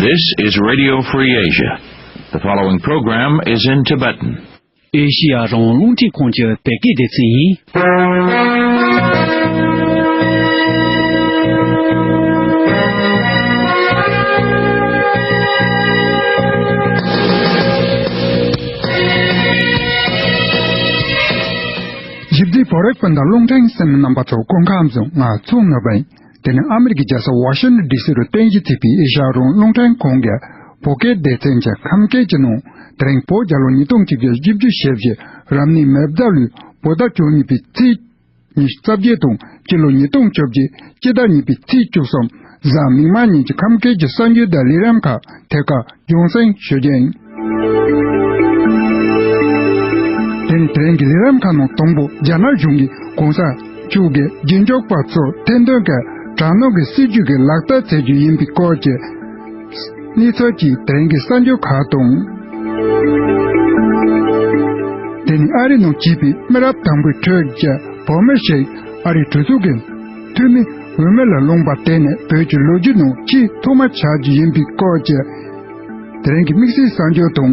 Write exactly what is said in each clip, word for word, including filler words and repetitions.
This is Radio Free Asia. The following program is in Tibetan. ཨེ་ཤི་ཡ་རང་དབང་རླུང་འཕྲིན་ཁང་གི་བོད་སྐད་སྡེ་ཚན་ཡིན། ཞིབ་འཇུག་བོད་རིགས་སྤུན་ཟླ་རླུང་འཕྲིན་གསན་མི་རྣམ་པ་ཚོ་སྐུ་ཁམས་བཟང་། ང་ཚོང་ནོར་བུ་ཡིན། དེ་ནི་ཨ་མི་རི་ཀའི་རྒྱལ་ས་ཝ་ཤིང་ཊོན་ཌི་སི་རུ་རྟེན་གཞི་བྱས་པའི་ཨེ་ཤ་ཡ་རང་དབང་རླུང་འཕྲིན་ཁང་གི་བོད་སྐད་སྡེ་ཚན་གྱི་ཁམས་སྐད་ཀྱི་ནང་། དེ་རིང་བོད་རྒྱལ་ལོ་ཉིས་སྟོང་གཅིག་བརྒྱ་བཞི་བཅུ་ཞེ་བཞི་རབ་གནས་མེ་བདག་ལོའི་བོད་ཟླ་བཅུ་གཉིས་པའི་ཚེས་ཉི་ཤུ་རྩ་བརྒྱད་དང་སྤྱི་ལོ་ཉིས་སྟོང་བཅོ་བརྒྱད་སྤྱི་ཟླ་གཉིས་པའི་ཚེས་བཅུ་གསུམ་གཟའ་མིག་དམར་ཉིན་གྱི་ཁམས་སྐད་ཀྱི་གསར་འགྱུར་དང་ལས་རིམ་ཁག་ཐད་ཀར་རྒྱང་སྲིང་ཞུ་རྒྱུ་ཡིན། དེ་ནི་དེ་རིང་གི་ལས་རིམ་ཁག་ནང་དང་པོ་རྒྱ་ནག་གཞུང་གིས་གོང་ས་མཆོག་གི་རྗེས་འཇུག་པ་ཚོར་ཐེར་འདོན་གྱི་དྲག་གནོན་གྱི་སྲིད་བྱུས་ཀྱི་ལག་བསྟར་བྱེད་རྒྱུ་ཡིན་པའི་སྐོར་གྱི་གནས་ཚུལ་གྱི་དེ་རིང་གི་གསར་འགྱུར་ཁག་དང་། དེ་ནི་ཨ་རི་ནང་སྐྱེས་པའི་མི་རབས་དང་པོའི་ཁྲོད་ཀྱི་བོད་མི་ཞིག་ཨ་རིའི་གྲོས་ཚོགས་ཀྱི་འཐུས་མི་འོས་མི་ལ་ལངས་པ་དེ་ནི་བོད་ཀྱི་ལོ་རྒྱུས་ནང་ཆེས་ཐོག་མ་ཆགས་རྒྱུ་ཡིན་པའི་སྐོར་གྱི་དེ་རིང་གི་དམིགས་བསལ་གསར་འགྱུར་དང་།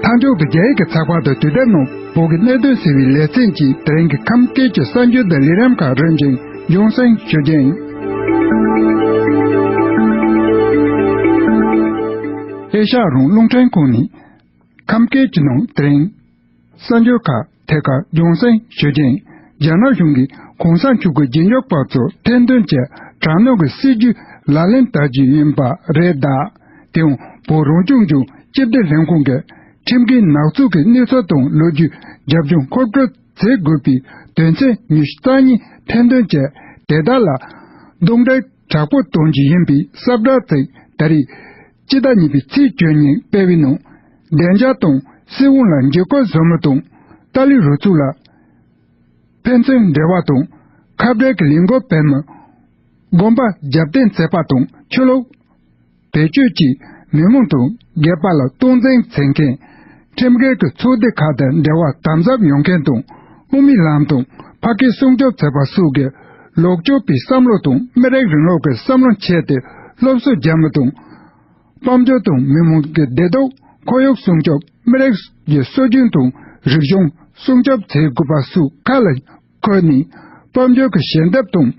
མཐའ་མཇུག་ཏུ་རྒྱ་ཡིག་གི་ཚགས་པར་དུ་དུས་དེབ་ནང་བོད་ཀྱི་གནད་དོན་ཟེར་བའི་ལེ་ཚན་གྱིས་དེ་རིང་གི་ཁམས་སྐད་ཀྱི་གསར་འགྱུར་དང་ལས་རིམ་ཁག་རིམ་བཞིན་རྒྱང་སྲིང་ཞུ་རྒྱུ་ཡིན། ཨེ་ཤ་ཡ་རང་དབང་རླུང་འཕྲིན་ཁང་ནས་ཁམས་སྐད་ཀྱི་ནང་དེ་རིང་གསར་འགྱུར་ཁག་ཐད་ཀར་རྒྱང་སྲིང་ཞུ་རྒྱུ་ཡིན། རྒྱ་ནག་གཞུང་གིས་གོང་ས་མཆོག་གི་རྗེས་འཇུག་པ་ཚོར་ཐེར་འདོན་གྱི་དྲག་གནོན་གྱི་སྲིད་བྱུས་ལག་ལེན་བསྟར་རྒྱུ་ཡིན་པ་རེད་གདའ། དེའང་བོད་རང་སྐྱོང་ལྗོངས་སྤྱི་བདེ་ལྷན་ཁང་གི་ཁྲིམས་འགལ་ནག་ཚུགས་ཀྱི་གནས་ཚུལ་དང་ལོ་རྒྱུས་རྒྱབ་ལྗོངས་མཁོ་སྤྲོད་བྱེད་དགོས་པའི་དོན་ཚན་ཉི་ཤུ་རྩ་གཉིས་ཐེར་འདོན་བྱས། དེ་དག་ལ་རྡུང་རྡེག་དྲག་པོ་གཏོང་རྒྱུ་ཡིན་པའི་གསལ་བསྒྲགས་དེ་ད་རེས་སྤྱི་ཟླ་གཉིས་པའི་ཚེས་བཅུ་ཉིན་སྤེལ་བའི་ནང་། བདེ་འཇགས་དང་སྲིད་དབང་ལ་འཇིགས་སྐུལ་བཟོ་མི་དང་། ཏཱ་ལའི་རུ་ཚོགས་ལ་ཕན་ཚུན་འབྲེལ་བ་དང་། ཁ་བྲལ་གྱི་ལས་འགུལ་སྤེལ་མི། དགོན་པ་རྒྱབ་རྟེན་བྱེད་པ་དང་ཆོས་ལུགས་བེད་སྤྱོད་ཀྱིས་མི་མང་དང་སྒེར་པ་ལ་སྟངས་འཛིན་བྱེད་མཁན། ཁྲིམས་འགལ་གྱི་ཚོགས་སྡེ་ཁག་དང་འབྲེལ་བ་དམ་ཟབ་ཡོང་མཁན་དང་། དབུ་མའི་ལམ་དང་ཕ་སྐད་སྲུང་སྐྱོབ་བྱེད་པ་སོགས་ཀྱི་ལོག་སྤྱོད་པའི་བསམ་བློ་དང་མི་རིགས་རིང་ལུགས་ཀྱི་བསམ་བློ་འཁྱེར་ཏེ་སློབ་གསོ་རྒྱག་མི་དང་། དཔལ་འབྱོར་དང་མི་མང་གི་བདེ་སྡུག་ཁོར་ཡུག་སྲུང་སྐྱོབ། མི་རིགས་ཀྱི་སྲོལ་རྒྱུན་དང་རིག་གཞུང་སྲུང་སྐྱོབ་བྱེད་དགོས་པ་སོགས་ཁ་ལ་འཁོད་ནས། དཔལ་འབྱོར་གྱི་ཞལ་འདེབས་དང་།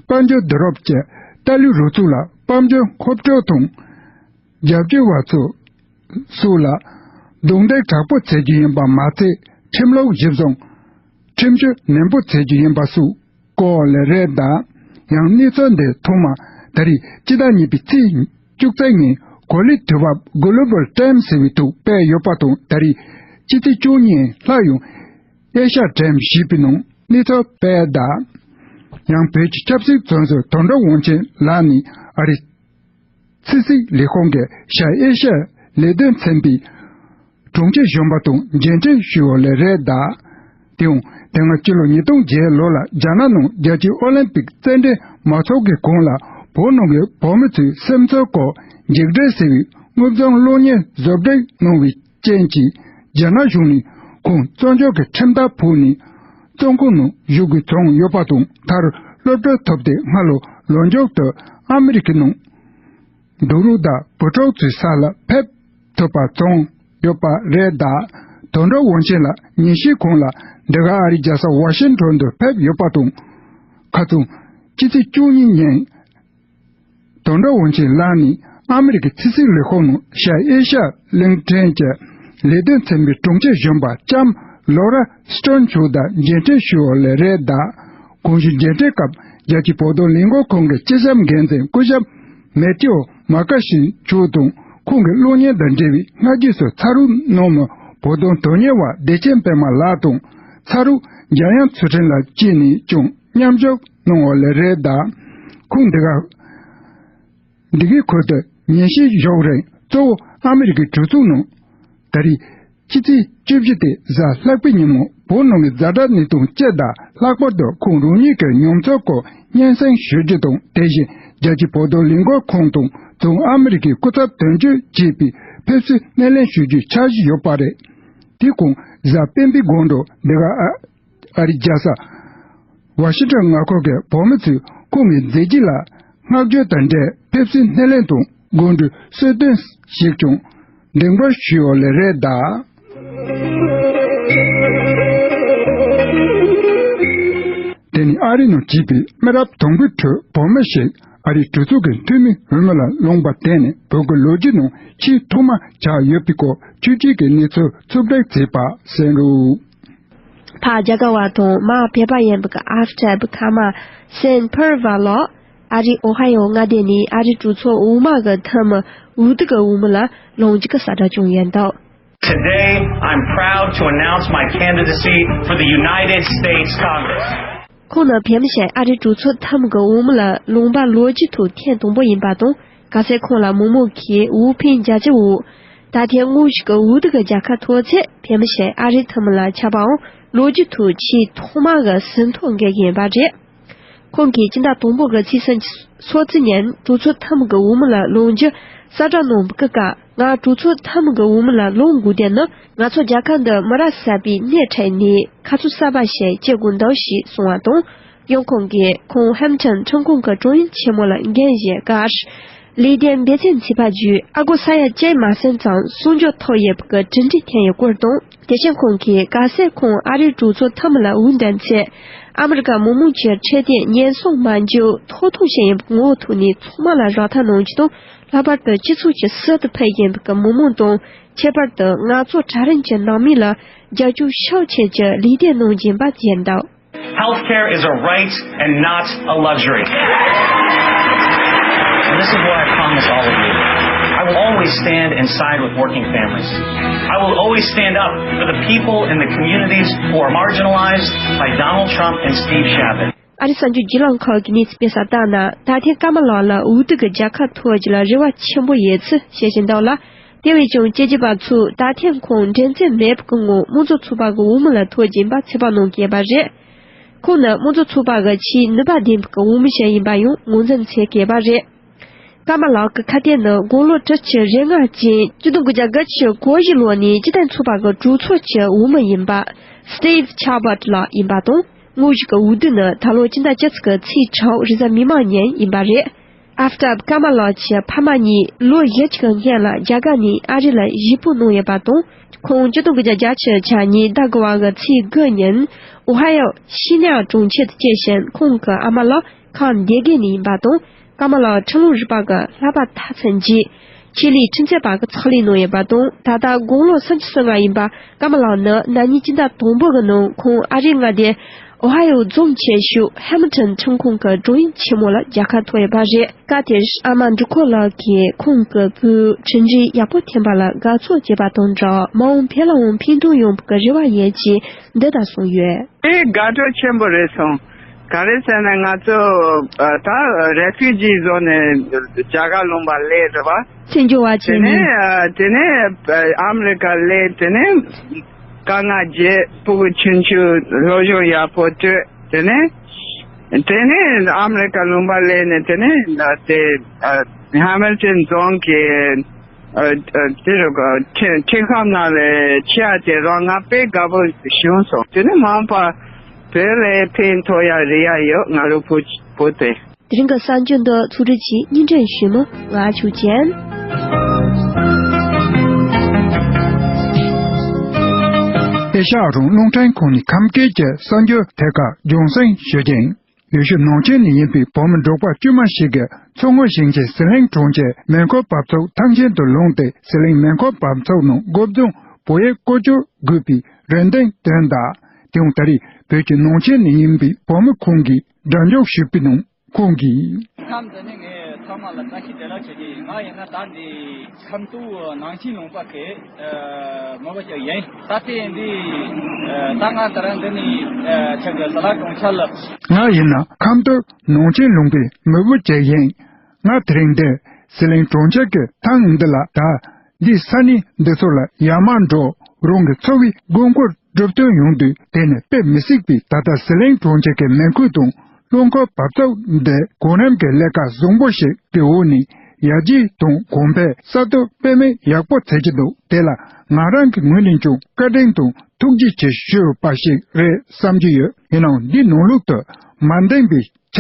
དཔལ་འབྱོར་བསྡུ་རུབ་ཀྱིས་ཏཱ་ལའི་རུ་ཚོགས་ལ་དཔལ་འབྱོར་མཁོ་སྤྲོད་དང་། རྒྱབ་སྐྱོར་བ་ཚོ་སོགས་ལ་རྡུང་རྡེག་དྲག་པོ་བྱེད་རྒྱུ་ཡིན་པ་མ་ཚད། ཁྲིམས་ལུགས་གཞིར་བཟུང་ཁྲིམས་གཅོད་ནན་པོ་བྱེད་རྒྱུ་ཡིན་པ་སོགས་སྐོར་ལས་རེད་གདའ། ཡང་གནས་ཚུལ་འདི་ཐོག་མ་ད་རེས་སྤྱི་ཟླ་གཉིས་པའི་ཚེས་བཅུ་གཅིག་ཉིན་གོ་ལའི་དུས་བབ་Global Times ཟེར་བའི་ཐོག་སྤེལ་ཡོད་པ་དང་། ད་རེས་སྤྱི་ཚེས་བཅུ་གཉིས་ལྷག་ཡང་Asia Times ཞེས་པའི་ནང་གནས་ཚུལ་སྤེལ་གདའ། ཡང་བོད་ཀྱི་ཆབ་སྲིད་བཙོན་ཟུར་དོན་གྲུབ་དབང་ཆེན་ལགས་ནས་ཨ་རིའི་ཕྱི་སྲིད་ལས་ཁུངས་ཀྱི་ཤར་ཨེ་ཤ་ཡ་ལས་དོན་ཚན་པའི་དྲུང་ཆེ་གཞོན་པ་དང་མཇལ་འཕྲད་ཞུས་པ་ལས་རེད་གདའ། དེའང་དེ་སྔ་སྤྱི་ལོ་ཉིས་སྟོང་བརྒྱད་ལོ་ལ་རྒྱ་ནག་ནང་རྒྱལ་སྤྱིའི་ཨོ་ལིམ་པིག་རྩེད་འགྲན་མ་འཚོགས་ཀྱི་གོང་ལ་བོད་ནང་གི་བོད་མི་ཚོའི་སེམས་ཚོར་སྐོར་འཇིགས་བྲལ་ཟེར་བའི་དངོས་བྱུང་གློག་བརྙན་བཟོ་སྒྲིག་གནང་བའི་རྐྱེན་གྱིས། རྒྱ་ནག་གཞུང་ནས་ཁོང་བཙོན་འཇུག་གི་ཁྲིམས་ཐག་ཕོག་ནས་བཙོན་ཁང་ནང་བཞུགས་དགོས་བྱུང་ཡོད་པ་དང་། མཐར་གློད་བཀྲོལ་ཐོབ་སྟེ་སྔ་ལོ་ལོ་མཇུག་ཏུ་ཨ་མི་རི་ཀའི་ནང་འབྲུག་རུ་དང་བུ་ཕྲུག་ཚོའི་ས་ལ་ཕེབས་ཐུབ་པ་བྱུང་ཡོད་པ་རེད་གདའ། དོན་གྲུབ་དབང་ཆེན་ལགས་ཉིན་ཤས་གོང་ལ་འདི་ག་ཨ་རིའི་རྒྱལ་ས་ཝ་ཤིང་ཊོན་དུ་ཕེབས་ཡོད་པ་དང་། ཁ་རྩང་སྤྱི་ཚེས་བཅུ་གཉིས་ཉིན། དོན་གྲུབ་དབང་ཆེན་ལགས་ནས་ཨ་མི་རི་ཀའི་ཕྱི་སྲིད་ལས་ཁུངས་ནང་ཤར་ཨེ་ཤ་ཡ་གླིང་ཕྲན་གྱི་ལས་དོན་ཚན་པའི་དྲུང་ཆེ་གཞོན་པ་ལྕམ་ལོ་ར་སི་ཊོན་མཆོག་དང་མཇལ་འཕྲད་ཞུས་པ་ལས་རེད་གདའ། གོང་ཞུས་མཇལ་འཕྲད་སྐབས་རྒྱལ་སྤྱིའི་བོད་དོན་ལས་འགུལ་ཁང་གི་སྤྱི་ཁྱབ་འགན་འཛིན་སྐུ་ཞབས་མེ་ཐེའུ་མཱ་ཀ་ཤི་མཆོག་དང་། ཁོང་གི་གློག་བརྙན་དང་འབྲེལ་བའི་སྔ་རྗེས་སུ་ཕྱག་རོགས་གནང་མི་བོད་དོན་དོན་གཉེར་བ་བདེ་ཆེན་པད་མ་ལགས་དང་། ཕྱག་རོགས་འཇམ་དབྱངས་ཚུལ་ཁྲིམས་ལགས་བཅས་ནས་ཀྱང་མཉམ་ཞུགས་གནང་བ་ལས་རེད་གདའ། ཁོང་འདི་ག་འདི་གའི་ཁུལ་དུ་ཉིན་ཤས་བཞུགས་རིང་གཙོ་བོ་ཨ་མི་རི་ཀའི་གྲོས་ཚོགས་ནང་ད་རེས་ཕྱི་ཚེས་བཅུ་བཞི་སྟེ་གཟའ་ལྷག་པའི་ཉིན་མོ་བོད་ནང་གི་ཛ་དྲག་གནད་དོན་སྤྱི་དང་ལྷག་པར་དུ་ཁོང་རང་ཉིད་ཀྱི་མྱོང་ཚོར་སྐོར་སྙན་སེང་ཞུ་རྒྱུ་དང་། དེ་བཞིན་རྒྱལ་སྤྱིའི་བོད་དོན་ལས་འགུལ་ཁང་དང་བྱང་ཨ་མི་རི་ཀའི་སྐུ་ཚབ་དོན་གཅོད་བཅས་པའི་ཕེབས་བསུའི་སྣེ་ལེན་ཞུ་རྒྱུའི་འཆར་གཞི་ཡོད་པ་རེད། དེའི་གོང་གཟའ་སྤེན་པའི་དགོང་དྲོ་འདི་ག་ཨ་ཨ་རིའི་རྒྱལ་ས་ཝ་ཤིང་ཊོན་མངའ་ཁུལ་གྱི་བོད་མི་ཚོས་ཁོང་གི་མཛད་རྗེས་ལ་ བསྔགས་བརྗོད་དང་འབྲེལ་ཕེབས་བསུའི་སྣེ་ལེན་དང་སྒོ་འགྲོའི་གསོལ་སྟོན་ཞིག་ཀྱང་འདེགས་འབུལ་ཞུས་ཡོད་ལེ་རེད་ད། དེ་ནི་ཨ་རི་ནང་སྐྱེས་པའི་མི་རབས་དང་པོའི་ཁྲོད་བོད་མི་ཞིག་ཨ་རིའི་གྲོས་ཚོགས་ཀྱི་འཐུས་མི་འོས་མི་ལ་ལངས་པ་དེ་ནི་བོད་ཀྱི་ལོ་རྒྱུས་ནང་ཆེས་ཐོག་མ་ཆགས་ཡོད་པའི་སྐོར་ཆོས་བརྒྱུད་ཀྱི་གནས་ཚུལ་རྩོམ་སྒྲིག་བྱས་པ་གསན་རོགས། ཕ་རྒྱ་གར་བ་དང་མ་བོད་པ་ཡིན་པའི་ཨ་ཕྲ་བི་ཁ་མ་སེན་ཕུར་བ་ལགས་ཨ་རིའི་ཨོ་ཧ་ཡོ་མངའ་སྡེ་ནས་ཨ་རིའི་གྲོས་ཚོགས་འོག་མ་གི་འཐུས་མི་འོས་བསྡུ་གི་འོག་མ་ལ་ལངས་རྒྱུ་གི་གསལ་བསྒྲགས་བྱུང་ཡོད་འདུག Today, I'm proud to announce my candidacy for the United States Congress. ཁོང་ནི་བོད་མི་ཞིག་ཨ་རིའི་གྲོས་ཚོགས་འཐུས་མི་གི་འོག་མ་ལ་ལངས་པ་ལོ་རྒྱུས་ཐོག་ཐེངས་དང་པོ་ཡིན་པ་དང་། གལ་སྲིད་ཁོང་ལ་མི་མང་གིས་འོས་འཕེན་རྒྱག་རྒྱུ་འོ། ད་ཐེངས་དངོས་གཞི་གི་འོས་བསྡུ་གི་རྒྱལ་ཁ་ཐོབ་ཚེ་བོད་མི་ཞིག་ཨ་རིའི་འཐུས་མི་ལ་ཆགས་པའང་ལོ་རྒྱུས་ཐོག་ཆེས་ཐོག་མ་གི་ཟིན་ཐོ་འགོད་ཡིན་པ་རེད། ཁོང་གིས་སྤྱི་ཟླ་དང་པོ་གི་ཚེས་སུམ་ཅུ་སོ་བདུན་ཉིན་གྲོས་ཚོགས་འཐུས་མི་གི་འོག་མ་ལ་ལངས་རྒྱུ་གསལ་བསྒྲགས་གནང་བའི་སྐབས། ང་གྲོས་ཚོགས་འཐུས་མི་གི་འོག་མ་ལ་ལངས་དགོས་དོན་ནི་ང་ཚོ་རྒྱལ་ཁབ་འདི་མི་རབས་གསར་པའི་སྣེ་ཁྲིད་ནས་ཁ་ཕྱོགས་གསར་པ་ཞིག་བསྐྱེད་དགོས་འདུག་ཞེས་གསུངས་པ་དང་། གཡོན་ཁོང་གིས་ཁོང་ཧེམ་ཊོན་ཁྲིམས་ཁང་གི་དྲུང་ཡིག་ཆེན་མོ་ལ་འགན་བཞེས་སྐབས། ལས་དོན་འབད་བརྩོན་བྱས་པ་བརྒྱུད་ཨ་སྒོར་ས་ཡ་གཅིག་མ་ཟིན་ཙམ་གསོག་འཇོག་ཐོབ་ཡོད་པའི་གྲུབ་འབྲས་ཐོན་ཡོད་སྐོར་དང་། དེ་བཞིན་ཁོང་གིས་གལ་སྲིད་ཁོང་ཨ་རིའི་གྲོས་ཚོགས་འཐུས་མི་ལ་འོས་འདེམས་ཚེ། ཨ་མི་རི་ཀ་མི་མང་གི་འཕྲོད་བསྟེན་ཉེན་སྲུང་མ་འཇོག་ཐོག་མཐའ་བྱས་ཡོད་པའི་ངོ་བོ་ཐོག་ནས་ཚང་མ་ལ་རག་ཐབས་གནང་རྒྱུ་དང་། ལྷག་པར་དུ་སྤྱི་ཚོགས་ཀྱི་ཟུར་དུ་ཕེབས་ཡོད་པའི་མི་མང་དང་། ཁྱད་པར་དུ་ང་ཚོ་གྲལ་རིམ་གྱི་ནང་མི་ལ་རྒྱབ་སྐྱོར་ཤུགས་ཆེ་གྱི་ལས་དོན་གནང་རྒྱུ་ཡིན་པ་བརྗོད་འདུག Healthcare is a right and not a luxury. And this is what I promise all of you. I will always stand and side with working families. I will always stand up for the people in the communities who are marginalized by Donald Trump and Steve Chabot. ཨ་རི་གསར་འགྱུར་བརྒྱུད་ལམ་ཁག་གིས་གནས་ཚུལ་སྤེལ་གསལ་ལྟར་ན། ད་ཐེངས་ཀར་མ་ལགས་ལ་འོས་བསྡུ་གི་རྒྱལ་ཁ་ཐོབ་རྒྱུ་ལ་རེ་བ་ཆེན་པོ་ཡོད་ཚུལ་བཤད་བཞིན་འདུག་ལ། དེ་བས་ཀྱང་དཔྱད་ཞིབ་པ་ཚོས་ད་ཐེངས་ཁོང་འགྲན་རྩོད་མེད་པའི་ངང་དམངས་གཙོ་ཚོགས་པ་གི་འོག་མ་ལ་ཐོབ་རྒྱུ་ཡིན་པ་ཚོད་དཔག་གནང་གི་ཡོད་པ་རེད། ཁོང་ནི་དམངས་གཙོ་ཚོགས་པ་གི་ཆེས་ནུས་པ་ལྡན་པའི་འོག་མ་ཞིག་ཡིན་པ་ཡང་ངོས་འཛིན་བྱེད་ཀྱི་ཡོད་པ་རེད། ཀར་མ་ལགས་ཀྱི་ཁ་གཏད་ནི་དགུང་ལོ་དྲུག་ཅུ་རེ་ལྔ་ཅན་ཆིག་སྟོང་དགུ་བརྒྱ་དགུ་བཅུ་གོ་བཞི་ལོ་ནས་སྤྱི་མཐུན་ཚོགས་པ་གི་གྲོས་ཚོགས་ཀྱི་འོག་མ་ཡིན་པ་Steve Chabot ལགས་ཡིན་པ་དང་། དངོས་གཞི་གི་འོས་བསྡུ་ནི་ད་ལོ་སྤྱི་ཟླ་བཅུ་གཅིག་གི་ཚེས་དྲུག་རེས་གཟའ་མིག་དམར་ཉིན་ཡིན་པ་རེད། ཨ་ཕི་ཏཱབ་ཀར་མ་ལགས་ཀྱི་ཕ་མ་གཉིས་ལོ་བཞི་ཅིག་གི་སྔོན་ལ་རྒྱ་གར་ནས་ཨ་རི་ལ་གཞིས་སྤོ་གནང་ཡོད་པ་དང་། ཁོང་ཆིག་སྟོང་དགུ་བརྒྱ་བརྒྱད་ཅུ་གྱ་གཉིས་ཟླ་དགུ་པ་གི་ཚེས་དགུ་ཉིན་ཨོ་ཧ་ཡོ་ཤི་ནེ་ཡ་གྲོང་ཁྱེར་དུ་སྐྱེས་ཤིང་། ཁོང་གི་ཨ་མ་ལགས་ཁམས་སྡེ་དགེ་ནས་ཡིན་པ་དང་། ཀར་མ་ལགས་ཁྲིམས་ལུགས་རིག་པ་གི་བསླབ་པ་མཐར་ཕྱིན་རྗེས། ཆེད་ལས་ཁྲིམས་རྩོད་པ་གི་ཕྱག་ལས་གནང་ཡོད་པ་དང་། ད་ལྟ་དགུང་ལོ་སུམ་ཅུ་སོ་ལྔ་ཡིན་པ་ཀར་མ་ལགས་ནི་ན་ནིང་སྤྱི་ཟླ་དང་པོ་གི་ནང་ཁོང་ཨ་རིའི་མངའ་སྡེ་ཨོ་ཧ་ཡོ་རྫོང་ཆེ་ཤོས་ཧེ་མི་ལྟོན་ཁྲིམས་ཁང་གི་དྲུང་ཡིག་ཆེན་མོ་ལ་རྒྱལ་ཁ་ཐོབ་ཡོད་པ་རེད། སྐབས་དེར་ཨ་མ་འབྲི་ཁོ་ལགས་ཀྱིས་ཁོང་གི་བུས་གྲུབ་འབྲས་ཡག་པོ་ཐོན་པ་ལ་དགའ་ཚོར་བྱས་པ་དང་སྦྲགས། མ་འོངས་བོད་ལའང་ཕན་ཐོགས་ཡོང་བའི་རེ་བ་ཡོད་ཅེས་འདི་ལྟར་གསུངས་ཡོད། དེ་དགའ་སྤྲོ་ཆེན་པོ་རེད་སོང་། ག་རེ་ཟེར་ན་ང་ཚོ་ཨ་ད་རེ་ཕུ་ཇི་བཟོ་ནས་རྒྱ་གར་ལུང་པ་སླེབས་རེད་བ། བཙན་བྱོལ་བ་དེ་བྱས་ནས་ནས་ཨ་དེ་ནས་ཨ་མི་རི་ཀ་སླེབས། དེ་ནས་དཀའ་ངལ་བརྗེད། ཕྲུ་གུ་ཆུང་ཆུང་སློབ་སྦྱོང་ཡག་པོ་སྤྲོད། དེ་ནས་དེ་ནས་ཨ་མི་རི་ཀ་ལུང་པ་སླེབས་ནས་དེ་ནས་ཨ་དེ་ཨ་ཧེ་མི་ལ་ཏོན་རྫོང་གི་ཨ་ཨ་དེ་རུ་ཁྲི་ཁྲི་ཁང་ནང་ལ་ཆེ་ཡ་དེ་རང་ང་དཔེ་དགའ་པོ་བྱུང་སོང་། དེ་ནས་མ་འོངས་པ་བོད་ལ་ཕན་ཐོགས་ཡ་རེ་ཡ་ཡོད། ང་རུ་བུ་བུ་དེ། དེ་རིང་གི་གསར་འགྱུར་འདི་ཚོགས་སྒྲིག་གིས་སྙན་སྒྲོན་ཞུས་མི་ང་ཆོས་ཅན། ཨེ་ཤ་ཡ་རང་དབང་རླུང་འཕྲིན་ཁང་ནས་ཁམས་སྐད་ཀྱི་གསར་འགྱུར་ཐད་ཀར་རྒྱང་སྲིང་ཞུ་རྒྱུ་ཡིན། ཡུལ་ཤུལ་ནང་ཆེན་ནས་ཡིན་པའི་བོད་མི་འབྲོག་པ་དཀྱུས་མ་ཞིག་གིས་མཚོ་སྔོན་ཞིང་ཆེན་ཟི་ལིང་གྲོང་ཁྱེར་མེ་འཁོར་འབབ་ཚུགས་ཐང་ཆེན་དུ་ལངས་ཏེ། ཟི་ལིང་མེ་འཁོར་འབབ་ཚུགས་ནང་སྒོ་བརྫངས་བོད་ཡིག་བཀོལ་སྤྱོད་དགོས་པའི་རེ་འདུན་བཏོན་གདའ། དེའང་ད་རེས་བོད་ཀྱི་ནང་ཆེན་ནས་ཡིན་པའི་བོད་མི་ཁོང་གིས་སྒྲ་འཇུག་ཞུས་པའི་ནང་ཁོང་གིས། ཁམས་འདི་ནི་ངས་ཚང་མ་ལ་བཀྲ་ཤིས་བདེ་ལེགས་ཞུ་རྒྱུ་ཡིན། ང་ཡིན་ན་ད་འདི་ཁམས་སྟོད་ནང་ཆེན་ལུང་པ་གི་ཨ་མི་བུ་ཅིག་ཡིན། ད་ལྟའི་འདི་ཨ་ད་ང་ད་རང་འདི་ནི་ཨ་ཁྱེད་ཀྱི་ཟི་ལིང་གྲོང་ཁྱེར་ལ། ང་ཡིན་ན་ཁམས་སྟོད་ནང་ཆེན་ལུང་པའི་མི་བུ་ཅིག་ཡིན། ང་དེ་རིང་འདིར་ཟི་ལིང་གྲོང་ཁྱེར་གྱི་ཐང་འདི་ལ་ད་འདིའི་ས་གནས་འདི་ཚོ་ལ་ཡར་མར་འགྲོ། རང་གི་འཚོ་བའི་དགོས་མཁོར་གྲུབ་དོན་ཡོང་དུས་དེ་ནི་དཔེ་མི་སྲིད་པའི། ད་ལྟ་ཟི་ལིང་གྲོང་ཁྱེར་གྱི་མེ་འཁོར་དང་རླངས་འཁོར་འབབ་ཚུགས་འདི་གོང་རིམ་གྱི་ལས་ཀ་བཟང་པོ་ཞིག་གི་འོག་ནས་ཡར་རྒྱས་དང་གོང་འཕེལ་གསར་གཏོད་དཔེ་མེད་ཡག་པོ་བྱེད་ཀྱི་འདུག་དེ་ལ་ང་རང་གི་ངོས་ནས་ཀྱང་བཀའ་དྲིན་དང་ཐུགས་རྗེ་ཆེ་ཞུ་དགོས་པ་ཞིག་རེད་བསམ་གྱི་ཡོད། ཡིན་ནའང་འདིའི་ནང་ལོགས་དུ་མ་འདང་པའི་ཆ་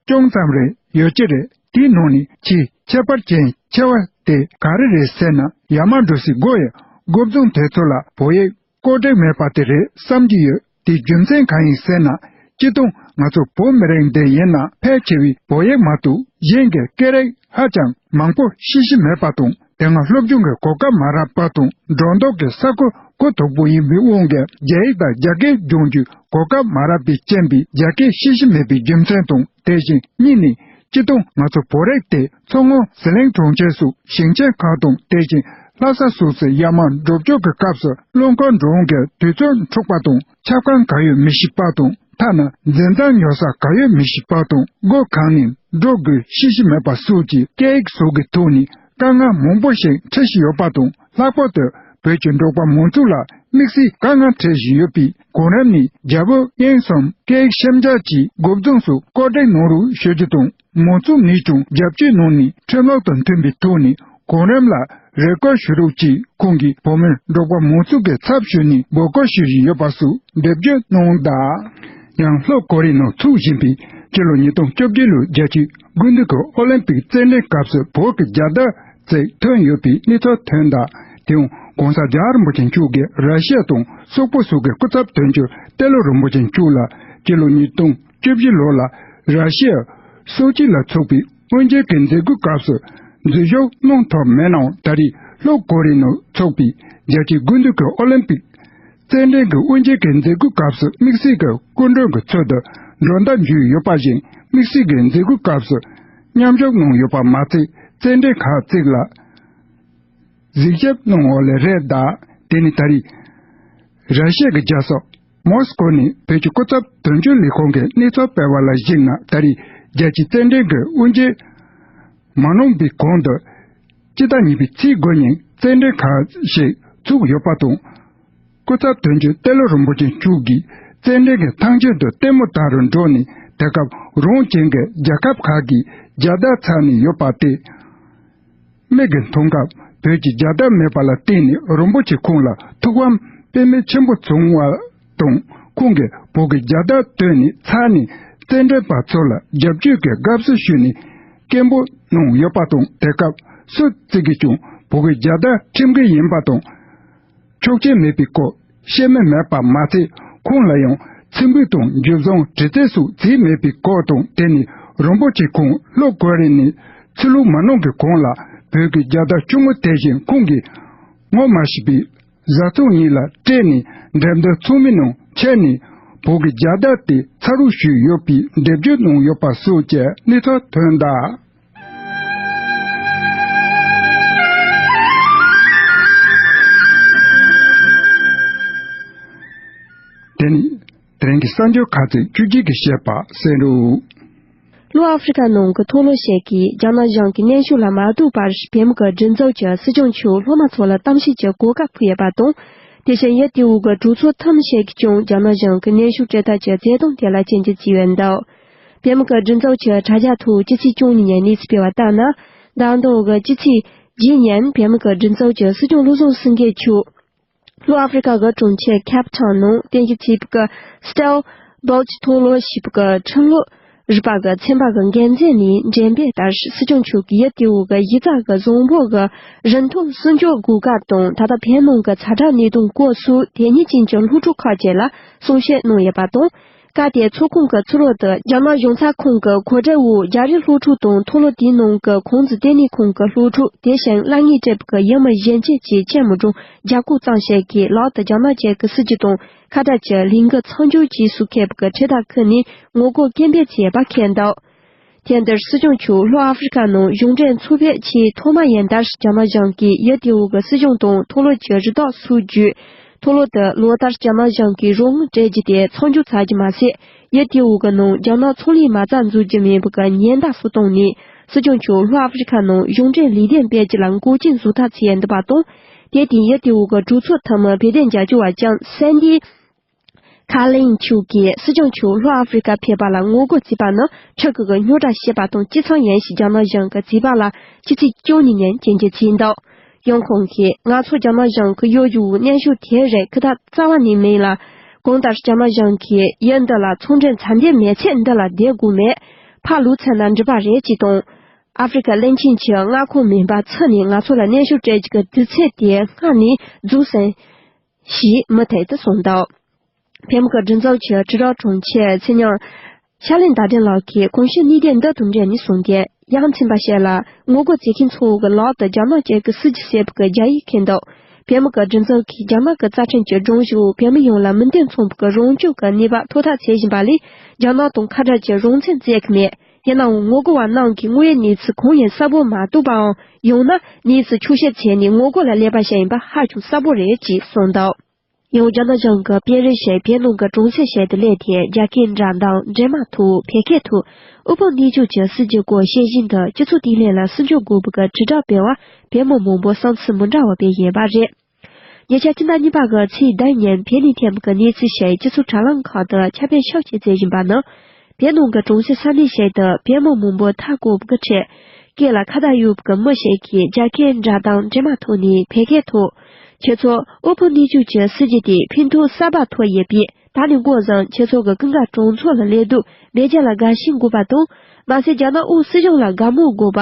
ཅུང་ཙམ་རེ་ཡོད་ཀྱི་རེད། དེའི་ནང་ནས་ཆེས་ཁྱད་པར་ཅན་ཆེ་བ་དེ་ག་རེ་རེད་ཟེར་ན། ཡ་མ་འགྲོ་སའི་སྒོ་ཡི་སྒོ་བརྫུང་དེ་ཚོ་ལ་བོད་ཡིག་བཀོད་སྒྲིག་མེད་པ་དེ་རེད་བསམ་གྱི་ཡོད། དེའི་རྒྱུ་མཚན་གང་ཡིན་ཟེར་ན། སྤྱིར་བཏང་ང་ཚོ་བོད་མི་རིགས་འདི་ཡིན་ན་ཕལ་ཆེ་བས་བོད་ཡིག་མ་གཏོགས་གཞན་གྱི་སྐད་རིགས་ཧ་ཅང་མང་པོ་ཤེས་ཀྱི་མེད་པ་དང་། དེ་སྔ་སློབ་སྦྱོང་གི་གོ་སྐབས་མ་རག་པ་དང་། སྒྲོ་འདོགས་ཀྱི་ས་ཁུལ་གུ་དོག་པོ་ཡིན་པའི་དབང་གིས་རྒྱ་ཡིག་དང་རྒྱ་སྐད་སྦྱོང་རྒྱུའི་གོ་སྐབས་མ་རག་པའི་རྐྱེན་པས་རྒྱ་སྐད་ཤེས་ཀྱི་མེད་པའི་རྒྱུ་མཚན་དང་། དེ་བཞིན་གཉིས་ནས། སྤྱིར་བཏང་ང་ཚོ་བོད་རིགས་དེ་མཚོ་སྔོན་ཟི་ལིང་གྲོང་ཁྱེར་སོགས་ཞིང་ཆེན་ཁག་དང་། དེ་བཞིན་ལྷ་ས་སོགས་སུ་ཡར་མར་འགྲོ་སྐྱོད་ཀྱི་སྐབས་སུ་སློབ་ཁང་འགྲོ་འོང་གི་དུས་ཚོད་འཁྲུག་པ་དང་། ཆབ་ཁང་ག་ཡོད་མི་ཤེས་པ་དང་། ཐ་ན་འཛིན་གྲྭ་ཉོ་ས་ག་ཡོད་མི་ཤེས་པ་དང་། སྒོ་གང་ནས་འགྲོ་དགོས་ཤེས་ཀྱི་མེད་པ་སོགས་ཀྱི་སྐད་ཡིག་སོགས་ཀྱི་ཐོག་ནས་དཀའ་ངལ་མང་པོ་ཞིག་འཕྲད་བཞིན་ཡོད་པ་དང་། ལྷག་པར་དུ་བོད་ཀྱི་འབྲོག་པ་མང་ཚོགས་ལ་དམིགས་བསལ་དཀའ་ངལ་འཕྲད་བཞིན་ཡོད་པས། གོང་རིམ་ནས་རྒྱ་བོད་དབྱིན་གསུམ་སྐད་ཡིག་ཤན་སྦྱར་གྱི་སྒོ་བརྫུང་སོགས་བཀོད་སྒྲིག་གནང་རོགས་ཞུ་རྒྱུ་དང་། མང་ཚོགས་ནས་ཀྱང་རྒྱབ་སྐྱོར་གནང་ནས། ཁྲིམས་ལུགས་དང་མཐུན་པའི་ཐོག་ནས་གོང་རིམ་ལ་རེ་སྐུལ་ཞུ་རོགས་ཀྱིས། ཁོང་གིས་བོད་མི་འབྲོག་པ་མང་ཚོགས་ཀྱི་ཚབ་ཞུས་ནས་འབོད་སྐུལ་ཞུ་བཞིན་ཡོད་པ་སོགས་འགྲེལ་བརྗོད་གནང་གདའ། ཡང་ལྷོ་ཀོ་རི་ཡའི་ནང་འཚོགས་བཞིན་པའི་སྤྱི་ལོ་ཉིས་སྟོང་བཅོ་བརྒྱད་ལོའི་རྒྱལ་སྤྱིའི་སྐུ་མདུན་གྱི་ཨོ་ལིམ་པིག་རྩེད་འགྲན་སྐབས་སུ་བོད་ཀྱི་རྒྱལ་དར་ཅིག་ཐོན་ཡོད་པའི་གནས་ཚུལ་ཐོན་གདའ། དེའང་༸གོང་ས་༸རྒྱལ་བ་རིན་པོ་ཆེ་མཆོག་གིས་ར་ཤི་ཡ་དང་སོག་པོ་སོགས་ཀྱི་སྐུ་ཚབ་དོན་གཅོད་ཏེ་ལོ་རིན་པོ་ཆེ་མཆོག་ལ་སྤྱི་ལོ་ཉིས་སྟོང་བཅུ་བཞི་ལོ་ལ་ར་ཤི་ཡ་སོ་ཅི་ལ་འཚོགས་པའི་དབུ་འབྱེད་ཀྱི་མཛད་སྒོའི་སྐབས་སུ་འཛུལ་ཞུགས་གནང་ཐུབ་མེད་ནའང་། ད་རེས་ལྷོ་ཀོ་རི་ཡའི་ནང་འཚོགས་པའི་རྒྱལ་སྤྱིའི་སྐུ་མདུན་གྱི་ཨོ་ལིམ་པིག་རྩེད་འགྲན་གྱི་དབུ་འབྱེད་ཀྱི་མཛད་སྒོའི་སྐབས་སུ་དམིགས་བསལ་གྱི་སྐུ་མགྲོན་གྱི་ཚུལ་དུ་མགྲོན་བརྡ་འཇུས་ཡོད་པ་བཞིན། དམིགས་བསལ་གྱི་མཛད་སྒོའི་སྐབས་སུ་མཉམ་ཞུགས་གནང་ཡོད་པ་མ་ཚད། རྩེད་འགྲན་ཁག་ཅིག་ལ་གཟིགས་ཞིབ་གནང་བ་ལས་རེད་གདའ། དེ་ནི་ད་རེས་ར་ཤི་ཡ་གི་རྒྱལ་ས་མོ་སི་ཀོ་ནས་བོད་ཀྱི་སྐུ་ཚབ་དོན་གཅོད་ལས་ཁུངས་ཀྱི་གནས་ཚུལ་སྤེལ་བ་ལ་གཞིགས་ན། ད་རེས་རྒྱལ་སྤྱིའི་རྩེད་འགྲན་གྱི་དབུ་འབྱེད་མ་གནང་བའི་གོང་དུ། སྤྱི་ཟླ་གཉིས་པའི་ཚེས་དགུ་ཉིན་རྩེད་འགྲན་ཁག་ཞིག་ཚུགས་ཡོད་པ་དང་། སྐུ་ཚབ་དོན་གཅོད་ཏེ་ལོ་རིན་པོ་ཆེ་མཆོག་གིས་རྩེད་འགྲན་གྱི་ཐང་ཆེན་དུ་ལྟད་མོ་ལྟ་རུ་འགྲོ་ནས། དེ་སྐབས་རང་བཙན་གྱི་རྒྱལ་ཁབ་ཁག་གི་རྒྱལ་དར་འཚག་ནས་ཡོད་པ་དེ་མིག་གིས་མཐོང་སྐབས། བོད་ཀྱི་རྒྱལ་དར་མེད་པ་ལ་བརྟེན་ནས་རིན་པོ་ཆེ་ཁོང་ལ་ཐུགས་ཕམ་དཔེ་མེད་ཆེན་པོ་བྱུང་བ་དང་། ཁོང་གིས་བོད་ཀྱི་རྒྱལ་དར་བཏོན་ནས་འཚག་ནས་རྩེད་འགྲན་པ་ཚོ་ལ་རྒྱབ་སྐྱོར་གྱི་དགའ་བསུ་ཞུས་ནས་སྐད་འབོད་གནང་ཡོད་པ་དང་། དེ་སྐབས་སུ་ཅིག་གིས་ཀྱང་བོད་ཀྱི་རྒྱལ་དར་ཁྲིམས་འགལ་ཡིན་པ་དང་ཆོག་མཆན་མེད་པའི་སྐོར་བཤད་མུས་མེད་པ་མ་ཚད། ཁོང་ལ་ཡང་ཚིག་འབུལ་དང་འཇུ་བཟུང་དྲི་རྩད་སོགས་བྱས་མེད་པའི་སྐོར་དང་། དེ་ནས་རིན་པོ་ཆེ་ཁོང་ལྷོ་ཀོ་རི་ཡ་ནས་ཚུར་ལོག་མ་གནང་གི་གོང་ལ་བོད་ཀྱི་རྒྱལ་དར་ཆུང་ངུ་དེ་བཞིན་ཁོང་གིས་ངོ་མ་ཤེས་པའི་བཟའ་ཚང་གཉིས་ལ་སྤྲད་ནས་འགྲེམས་སྟོན་ཚང་མའི་ནང་ཁྱེར་ནས་བོད་ཀྱི་རྒྱལ་དར་དེ་ཚ་རུག་ཞུས་ཡོད་པའི་འགྲེལ་བརྗོད་གནང་ཡོད་པ་སོགས་ཀྱི་གནས་ཚུལ་ཐོན་གདའ། དེ་ནི་དེ་རིང་གི་གསར་འགྱུར་ཁག་ཅིག་བཅུ་གཅིག་གི་བཤད་པ་གསན་རོགས། ལྷོ་ཨ་ཧྥེ་རི་ཁ་ནང་གི་མཐོ་སློབ་ཞིག་གིས་རྒྱ་ནག་གཞུང་གི་གནོན་ཤུགས་ལ་མ་གཏོགས་པར་བོད་མི་གི་སྒྲིག་འཛུགས་ཀྱི་སྲིད་སྐྱོང་མཆོག་སློབ་མ་ཚོ་ལ་གཏམ་བཤད་ཀྱི་གོ་སྐབས་ཕུལ་ཡོད་པ་དང་། དེ་བཞིན་ཡུལ་དེའི་གྲོས་ཚོགས་ཐེངས་མ་ཞིག་གིས་ཀྱང་རྒྱ་ནག་གཞུང་གི་གནོན་ཤུགས་སྤྲོད་ཐབས་ཀྱི་བརྩེ་དུང་དེ་ལ་སྐྱོན་བརྗོད་བྱས་ཡོད་འདུག་བོད་མི་གི་སྒྲིག་འཛུགས་ཀྱི་དྲ་རྒྱ་ཐོག་སྤྱི་ཚེས་བཅུ་གཉིས་ཉིན་གནས་ཚུལ་སྤེལ་བ་ལྟར་ན། ཟླ་འདིའི་སྤྱི་ཚེས་བརྒྱད་ཉིན་བོད་མི་གི་སྒྲིག་འཛུགས་ཀྱི་སྲིད་སྐྱོང་བློ་བཟང་སེང་གེ་མཆོག་ལྷོ་ཨ་ཧྥེ་རི་ཁ་གི་གྲོང་ཁྱེར་ཁེབ་ཐའོན་ནང་རྟེན་གཞི་བྱས་པའི་Stelbridge་མཐོ་སློབ་ཞེས་པའི་ཁྲིམས་ལུགས་རིག་པ་གི་ཚན་པ་གི་འགན་འཛིན་ནས་འགྲེམས་སྤེལ་ལྟར། སྲིད་སྐྱོང་མཆོག་གིས་ཡུལ་དེའི་གི་གཞི་རྩ་གི་བཟང་ཕོད་ཀྱི་རིན་ཐང་སྲུང་སྐྱོབ་དགོས་སྐབས་དང་། ད་ལྟ་བོད་ནང་གི་ཛ་དྲག་གནད་དོན་སྐོར་སོགས་དེ་ཉིད་ཅན་གྱི་སློབ་ཕྲུག་ཁག་ཅིག་ལ་གསུང་བཤད་གནང་ཡོད་པ་དང་། སྐབས་དེའི་ཚོགས་ཁང་གི་ཚུར་ལོག་ཏུ་རྒྱ་ནག་གཞུང་ཚབ་ཁང་གི་གོ་སྒྲིག་འོག་རྒྱ་རིགས་སློབ་ཕྲུག་དང་མཐོ་སློབ་དེའི་ནང་གི་ཁུང་ཙི་ལྟེ་གནས་ཁང་གི་སློབ་ཕྲུག་དེ་བཞིན་སློབ་གཉེར་སྤྲད་པའི་ཡུལ་མི་གཞོན་སྐྱེས་བཅས་ཆེན་མོ་གྲངས་བརྒྱ་སྐོར་ཙམ་ཞིག་གིས་ལག་ཏུ་རྒྱ་ནག་བཅས་ཀྱི་སྲིད་ཇུས་དང་ཁ་བྲལ་གྱི་ལས་འགུལ་མཚམས་འཇོག་ཅེས་སུ་འཁོད་པའི་འཕྲེད་དར་ཁུར་ནས་ངོ་རྒོལ་སྐད་འབོད་བྱས་པ་མཁྱེན་འདུག་དེ་འདིར་སྲིད་སྐྱོང་མཆོག་ལྷོ་ཨ་ཧྥེ་རི་ཁ་ནང་གཞུང་འབྲེལ་ཚོགས་ཕེབས་ཆེས་ཐོག་མ་ཡིན་ལྟར། རྒྱ་ནག་གཞུང་གིས་ཡུལ་དེའི་གི་སྲིད་གཞུང་དང་མཐོ་སློབ་ཀྱི་རུ་ཐོག་སོགས་བརྒྱུད། མཐོ་སློབ་དེ་ལོ་ལྟར་རྒྱ་ནག་གཞུང་གིས་རོགས་དངུལ་སྤྲད་རྒྱུ་དེ་མཚམས་འཇོག་བྱ་རྒྱུ་མ་ཟད། ཡུལ་དེའི་གི་ནང་རྒྱ་ནག་ཚོང་ལས་མ་རྩ་འཛུགས་རྒྱུ་མིན་པའི་གི་ཉེན་བརྡ་སོགས་བཏང་ནས། སྲིད་སྐྱོང་མཆོག་ལྷོ་ཨ་ཧྥེ་རི་ཁ་ནང་གཞུང་འབྲེལ་ལས་དོན་སྤེལ་རྒྱུ་ལ་འགོག་རྐྱེན་བཟོ་ཐབས་བྱས་འདུག་པ་དང་། དེ་དེ་ཡུལ་དེའི་གི་གྲོས་ཚོགས་འཐུས་མི་བོད་དོན་རྒྱབ་སྐྱོར་བ་ལྕམ་སན་ཌི་ཁ་ལིན་མཆོག་གིས་སྲིད་སྐྱོང་མཆོག་ལྷོ་ཨ་ཧྥེ་རི་ཁ་ཕེབས་པ་ལ་ངོ་རྒོལ་བྱས་པ་ནི་ཕྲུ་གུ་གི་རྙོག་དྲ་བཤད་པ་དང་སྤྱི་མཚུངས་ཡིན་ཞེས་རྒྱ་ནག་གཞུང་གིས་བརྩིས་པ་ལ་ཕྱི་ཚེས་བཅུ་གཉིས་ཉིན་སྐྱོན་བརྗོད་བྱས་འདུག་གཡོང་ཁུངས་ཀྱིས། ང་ཚོ་རྒྱ་ནག་གཞུང་གི་གཡོ་སྒྱུའི་གནོན་ཤུགས་དེ་རིགས་ཁུར་ཐབས་རྩ་བ་ནས་མེད་ལ། གང་ལྟར་རྒྱ་ནག་གཞུང་གིས་ཡུལ་འདི་ལ་ཚོང་འབྲེལ་མཚམས་འཇོག་མེད་ཚེ་འདི་ལ་བསྡད་དགོས་མེད། ཕར་ལོག་ཚར་ན་འགྲིག་པ་རེད་ཅེས་དང་། ཨ་ཧྥེ་རི་ཁ་གླིང་ཆེན་གྱི་མངའ་ཁོངས་མིན་པ་ཚུར་ནས་ང་ཚོ་ལ་གནོན་ཤུགས་སྤྲད་རྒྱུ་གི་དུས་ཚོད་དེ་སྔ་ནས་རྫོགས་ཟིན་ཞེས་མུ་མཐུད་དུ་གསུངས་འདུག་བོད་མི་གི་སྒྲིག་འཛུགས་ཀྱི་དྲིལ་བསྒྲགས་དྲུང་ཆེ་ཚེ་རིང་ཤར་གླིང་ཟླ་སྒྲོན་ལགས་ཀྱིས་གོང་ཞུས་གནད་དོན་འདི་དང་འབྲེལ་ནས་གསུངས་ཏེ། ཡ་མཚན་པ་ཞིག་ལ་ངོ་རྒོལ་བྱེད་མཁན་ཚོ་གི་ལག་ཏུ་རྒྱ་ནག་གཅིག་གི་སྲིད་ཇུས་ཟེར་བ་གི་རྒྱ་ཡིག་འཁྱེར་འདུག་བོད་མི་གི་སྒྲིག་འཛུགས་ཀྱིས་རྒྱ་ནག་གི་རྩ་ཁྲིམས་ཀྱི་སྒྲོམ་གཞི་འོག་བོད་མི་ཡོངས་ལ་མི་འདོད་མཚུངས་པའི་རང་སྐྱོང་གི་ནུས་པ་མཐོ་ཐབས་བྱེད་བཞིན་པ་ལས། རྒྱ་ནག་དང་ཁ་བྲལ་གྱི་རང་བཙན་བཙལ་གྱི་མེད། ཡིན་ནའང་ངོ་རྒོལ་བ་རྣམས་ཀྱིས་དངོས་ཡོད་གནས་ཚུལ་གང་ཡིན་གསལ་པོ་མ་རྟོགས་པའམ། ཡང་ན་གནས་ཚུལ་འཁྱོག་བཤད་བྱས་ནས་ངོ་རྒོལ་ལ་སླེབས་པ་ཞིག་ཡིན་པ་ཧ་ཅང་གསལ་པོ་རེད་ཅེས་གསུངས་འདུག་ཡང་རྒྱ་ནག་གཞུང་གི་དཔོན་རིགས་ཤིག་བོད་ནང་གི་གྲོང་གསེབ་ཞིག་ཏུ་སླེབས་ཏེ། རྒྱ་སྐད་འདྲ་མདངས་འདྲེས་མ་ཐོག་བོད་སྐད་ཐོག་དབུལ་ཕོངས་གནས་སྐྱོང་གི་སྲིད་ཇུས་སྐོར་བཤད་བཞིན་དུ། སྤྱི་ཚོགས་དེའི་ལྷན་ལ་སྲིད་སྐྱོང་དགོས་པའི་དྲིལ་བསྒྲགས་སྤེལ་བར་བོད་མི་མང་པོ་བསམ་ཚུལ་མི་འདྲ་བ་སྤེལ་བཞིན་པ་རེད། ཉེ་ཆར་སྤྱི་ཟླ་གཉིས་པ་གི་ཚེས་བདུན་ཉིན་བོད་ནས་ཐོན་པའི་གནས་ཚུལ་ཞིག་སྤྱི་ཚོགས་དྲ་ལམ་ཁག་ཏུ་ཁྱབ་སྤེལ་ཤུགས་ཆེ་བྱེད་བཞིན་པ་ནི། བོད་ནང་གི་གྲོང་གསེབ་ས་གནས་ཤིག་ཏུ་བོད་མི་མང་པོ་མཐའ་འཁོབ་ཀྱི་ཁྲོད། སྐེ་ལ་ཁ་བཏགས་ཡོད་པའི་མི་ཞིག་གིས་རྒྱ་སྐད་འདྲ་མདངས་འདྲེས་མ་ཐོག་ནས་བོད་སྐད་ཐོག་ཁྱེད་ཚོ་དབུལ་ཕོངས་གནས་སྐྱོང་གི་སྲིད་ཇུས་དེ་ཕན་ཐོགས་གསར་པ་ཐོགས་ཡོད་པས། ད་ནས་འགོ་བཟུང་ཁྱེད་ཚོ་གི་ཀུན་དགའ་གྲོང་ཚོ་ལ་སླེབས་དུས་མེས་རྒྱལ་ལ་དགའ་ཞེན་དགོས་པ་དང་། མ་ཟད་རྒྱ་ནག་དབུས་སྲིད་གཞུང་ལ་དགའ་མོས་དགོས་པ།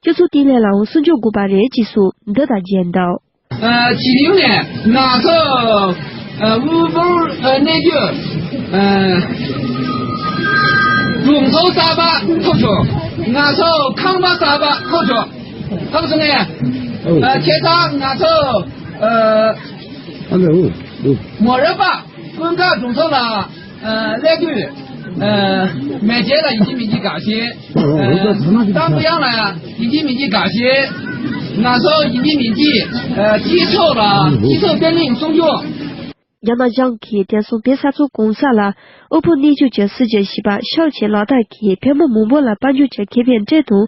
སྤྱི་ཚོགས་དེའི་ལྷན་ལའང་སྲུང་སྐྱོབ་དགོས་པ་རེད་ཅེས་སོགས་འདི་ལྟར་བརྗོད་འདུག་ཨ། ཇི་ཡོང་ནས་ང་ཚོ་ཨ་དབུལ་ཕོངས་ཨ་གནས་སྐྱོང་ཨ་གྲོང་ཚོ་གསར་པ་ཐོབ་བྱུང་། ང་ཚོ་ཁང་པ་གསར་པ་ཐོབ་བྱུང་། ཐོབ་སོང་ནས་ཨ་ཁྱེད་ཚོ་ང་ཚོ་ཨ་ཨ་ལེ་ཨོ་ཨོ་མོ་རབ་པ་ཀུན་དགའ་གྲོང་ཚོ་ལ་ཨ་སླེབས་དུས་ཨ་མེས་རྒྱལ་ལ་ཡིན་གཅིག་མིན་གཅིག་དགའ་ཞེན། ཨ་ཏམ་ཀུ་ཡང་ལ་ཡིན་གཅིག་མིན་གཅིག་དགའ་ཞེན། ང་ཚོ་ཡིན་གཅིག་མིན་གཅིག་ཨ་སྤྱི་ཚོགས་ལ་སྤྱི་ཚོགས་བརྟན་ལྷིང་སྲུང་སྐྱོང་། རྒྱ་ནག་གཞུང་གིས་དེང་སང་བོད་ས་མཚོ་གང་ས་ལ་དབུལ་ཕོངས་གནས་སྐྱོང་གི་སྲིད་ཇུས་ཞེས་པ་ཤུགས་ཆེ་ལག་བསྟར་གྱིས་བོད་མི་མང་པོ་ལ་དཔལ་འབྱོར་གྱི་ཁེ་ཕན་སྤྲད་དང་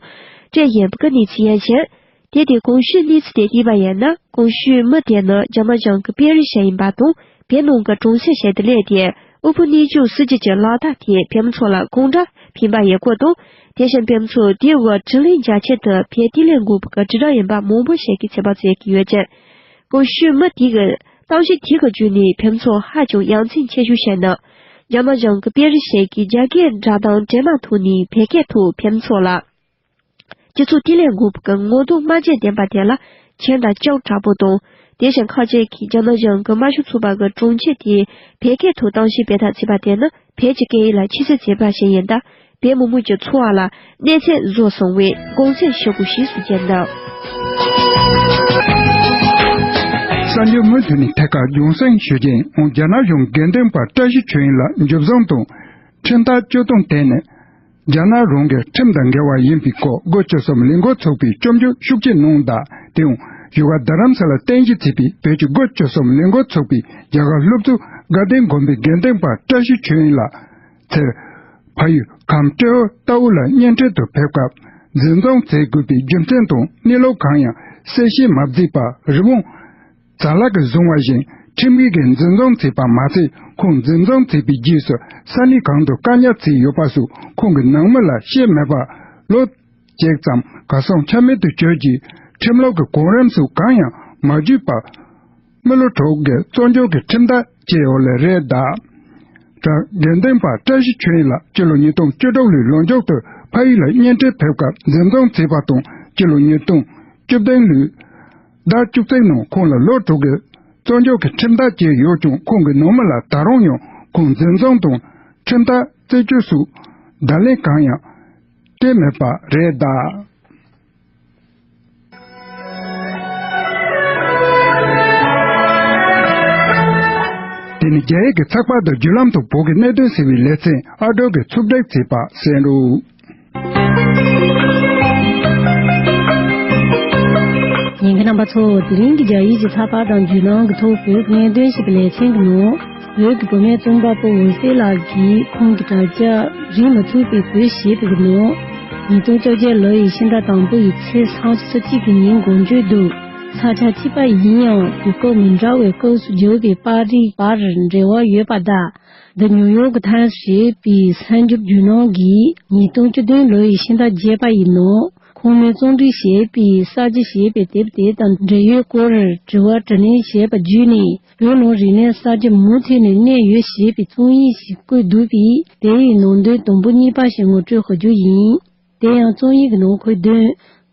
སྤྲད་བཞིན་པའི་གནས་ཚུལ་ཡང་བཤད། དེ་དེ་གོང་ཞུས་གནས་ཚུལ་དེ་བལྟས་པ་ཡིན་ན། གོང་ཞུས་མི་དེ་ནི་རྒྱ་ནག་གཞུང་གི་དཔོན་རིགས་ཤིག་ཡིན་པ་དང་། བོད་ནང་གི་གྲོང་གསེབ་ཞིག་ཏུ་སླེབས་ཏེ། དབུལ་ཕོངས་གནས་སྐྱོང་སྲིད་ཇུས་ཀྱི་ལག་བསྟར་དེས་བོད་མི་ཚོ་ལ་གང་འདྲ་ཕན་པ་ཡོད་སྐོར་དང་། དེ་བཞིན་བོད་མི་ཚོ་དེའི་འོག་དྲིན་ལན་འཇལ་ཆེད་དུ་བོད་དེ་ལས་འགོ་བའི་དྲིལ་བསྒྲགས་ཡིན་པ་མང་པོ་ཞིག་གིས་ཚོད་དཔག་བྱེད་ཀྱི་ཡོད་ཅིང་། གོང་ཞུས་མི་དེ་གི་གཏམ་བཤད་དེ་གི་བརྒྱུད་ནས་བོད་མི་ཚོ་ཧ་ཅང་ཡ་མཚན་ཆེ་ཤོས་ཤིག་ནི། རྒྱ་ནག་གཞུང་གི་དཔོན་རིགས་ཤིག་གིས་རྒྱ་སྐད་འདྲ་མདངས་འདྲེས་མ་ཐོག་ནས་བོད་སྐད་ཐོག་བོད་མི་ཚོ་ལ། སྤྱི་ཚོགས་དེ་ལས་འགོ་བའི་ངོ་གདོང་སྨྲ་བརྗོད་ལྡན་པ་དེ་ལ་ཁྱེད་དང་ཅང་དྲག་པོ་དང་། དེ་བཞིན་ཁ་ཅིག་གིས་རྒྱ་ནག་གཞུང་གི་དམར་ཤོག་ཚོགས་པ་གི་དྲུང་ཆེ་དེས་བོད་སྐད་ཐོག་གཏམ་བཤད་སྤེལ་ཐབས་བྱས་པ་དེ་ནི་བོད་ཀྱི་སྐད་ཡིག་ལ་ཁྱད་གསོད་བྱས་པ་ཞིག་ཡིན་སྟབས། བོད་མི་མང་གི་འཚོ་བ་ལ་གནོད་འཚེ་བཟོ་སོང་བས་དགོངས་སེལ་ཞུ་དགོས་ཞེས་སུ་བརྗོད་འདུག་གསར་འགྱུར་མུ་མཐུད་ནས་ཐད་ཀར་རྒྱང་སྲིང་ཞུ་རྒྱུ་ཡིན། འོང་རྒྱ་ནག་གཞུང་དགེ་འདུན་པ་བཀྲ་ཤིས་ཆོས་དབྱིངས་ལགས་འཇུ་བཟུང་དང་ཁྲིམས་ཐག་གཅོད་སྟངས་ཐད་ནས། རྒྱ་ནག་རང་གི་ཁྲིམས་དང་འགལ་བ་ཡིན་པའི་སྐོར་སྒོ་བཅུ་གསུམ་ལས་འགུལ་ཚོགས་པས་སྐྱོན་བརྗོད་ཤུགས་ཆེ་གནང་གདའ། དེའང་བཞུགས་སྒར་རྡ་རམ་ས་ལར་རྟེན་གཞི་བྱས་པའི་བོད་ཀྱི་སྒོ་བཅུ་གསུམ་ལས་འགུལ་ཚོགས་པའི་རྒྱ་གར་སློབ་ཕྲུག་དགའ་ལྡན་དགོན་པའི་དགེ་འདུན་པ་བཀྲ་ཤིས་ཆོས་དབྱིངས་ལགས་ཚེ་ཕ་ཡུལ་ཁམས་ཏྲེ་ཧོར་རྟའུ་ལ་གཉེན་འཕྲད་དུ་ཕེབས་སྐབས་འཛིན་བཟུང་བྱེད་དགོས་པའི་རྒྱུ་མཚན་དང་གནས་ལུགས་གང་ཡང་གསལ་བཤད་མ་མཛད་པར། རི་བོང་ཛ་ལག་གིས་བཟུང་བ་བཞིན་ཁྲིམས་འགལ་གྱིས་འཛིན་བཟུང་བྱས་པ་མ་ཚད། ཁོང་འཛིན་བཟུང་བྱས་པའི་རྗེས་སུ་ས་གནས་གང་དུ་བཀག་ཉར་བྱས་ཡོད་པ་སོགས་ཁོང་གི་ནང་མི་ལ་བཤད་མེད་པར་ལོ་གཅིག་ཙམ་གར་སོང་ཆ་མེད་དུ་གྱུར་རྗེས། ཁྲིམས་ལུགས་ཀྱི་གོ་རིམ་སོགས་གང་ཡང་མ་བརྒྱུད་པར་མི་ལོ་དྲུག་གི་བཙོན་འཇུག་གི་ཁྲིམས་ཐག་བཅད་ཡོད་ལེ་རེད་གདའ། དགེ་འདུན་པ་བཀྲ་ཤིས་ཆོས་དབྱིངས་ལགས་སྤྱི་ལོ་ཉིས་སྟོང་བཅུ་དྲུག་ལོའི་ལོ་མཇུག་ཏུ་ཕ་ཡུལ་ལ་གཉེན་འཕྲད་ཕེབས་སྐབས་འཛིན་བཟུང་བྱས་པ་དང་། སྤྱི་ལོ་ཉིས་སྟོང་བཅུ་བདུན་ལོའི་ཟླ་བཅུ་གཅིག་ནང་ཁོང་ལ་ལོ་དྲུག་གི་བཙོན་འཇུག་གི་ཁྲིམས་ཐག་བཅད་ཡོད་ཀྱང་། ཁོང་གི་ནང་མི་ལ་ད་རུང་ཡང་ཁོང་འཛིན་བཟུང་དང་ཁྲིམས་ཐག་བཅད་རྒྱུ་སོགས་བརྡ་ལན་གང་ཡང་སྤྲད་མེད་པ་རེད་གདའ། དེ་ནི་རྒྱ་ཡིག་གི་ཚགས་པར་དང་བརྒྱུད་ལམ་དུ་བོད་ཀྱི་གནད་དོན་ཟེར་བའི་ལེ་ཚན་ཨ་འགྲོ་གིས་ཕྱོགས་སྒྲིག་བྱས་པ་གསན་རོགས། ཉན་མཁན་རྣམ་པ་ཚོ། དེ་རིང་གི་རྒྱ་ཡིག་གི་ཚགས་པར་དང་བརྒྱུད་ལམ་གྱི་ཐོག་བོད་ཀྱི་གནད་དོན་ཞེས་པའི་ལེ་ཚན་གྱི་ནང་། བོད་ཀྱི་བུད་མེད་རྩོམ་པ་པོ་འོད་ཟེར་ལགས་ཀྱིས་ཁོང་གི་དྲ་རྒྱ་རིང་མ་ཐུང་པའི་བོད་ཞེས་པའི་ནང་། ཉིས་སྟོང་བཅོ་བརྒྱད་ལོ་ཡི་ཕྱི་ཟླ་དང་པོ་ཡི་ཚེས་སུམ་ཅུ་སོ་གཅིག་གི་ཉིན་འགོ་འཛུགས་འདུག་ས་ཆ་གཅིག་པ་ཡིན་ཡང་དུས་སྐབས་མི་འདྲ་བའི་སྐབས་སུ་བརྗོད་པའི་པར་རིས་བར་འབྲེལ་བ་ཡོད་པ་དང་། The New York Times ཞེས་པའི་གསར་འགྱུར་བརྒྱུད་ནང་གིས་ཉིས་སྟོང་བཅུ་བདུན་ལོ་ཡི་ཕྱི་ཟླ་བརྒྱད་པ་ཡི་ནང་ཁོང་མོས་རྩོམ་སྒྲིག་བྱས་པའི་གསར་བརྗེ་ཞེས་པའི་དེབ་དེ་དང་འབྲེལ་ཡོད་སྐོར་དྲི་བ་དྲིས་ལན་བྱས་པ་བརྒྱུད་ནས། བོད་ནང་རིག་གནས་གསར་བརྗེ་མུ་མཐུད་ནས་གནས་ཡོད་ཞེས་པའི་རྩོམ་ཡིག་ཞིག་བཀོད་འདུག་པས། དེ་ཡི་ནང་དོན་དུམ་བུ་གཉིས་པ་ཞིག་ངོ་སྤྲོད་ཞུ་རྒྱུ་ཡིན། དེ་ཡང་རྩོམ་ཡིག་གི་ནང་འཁོད་དོན།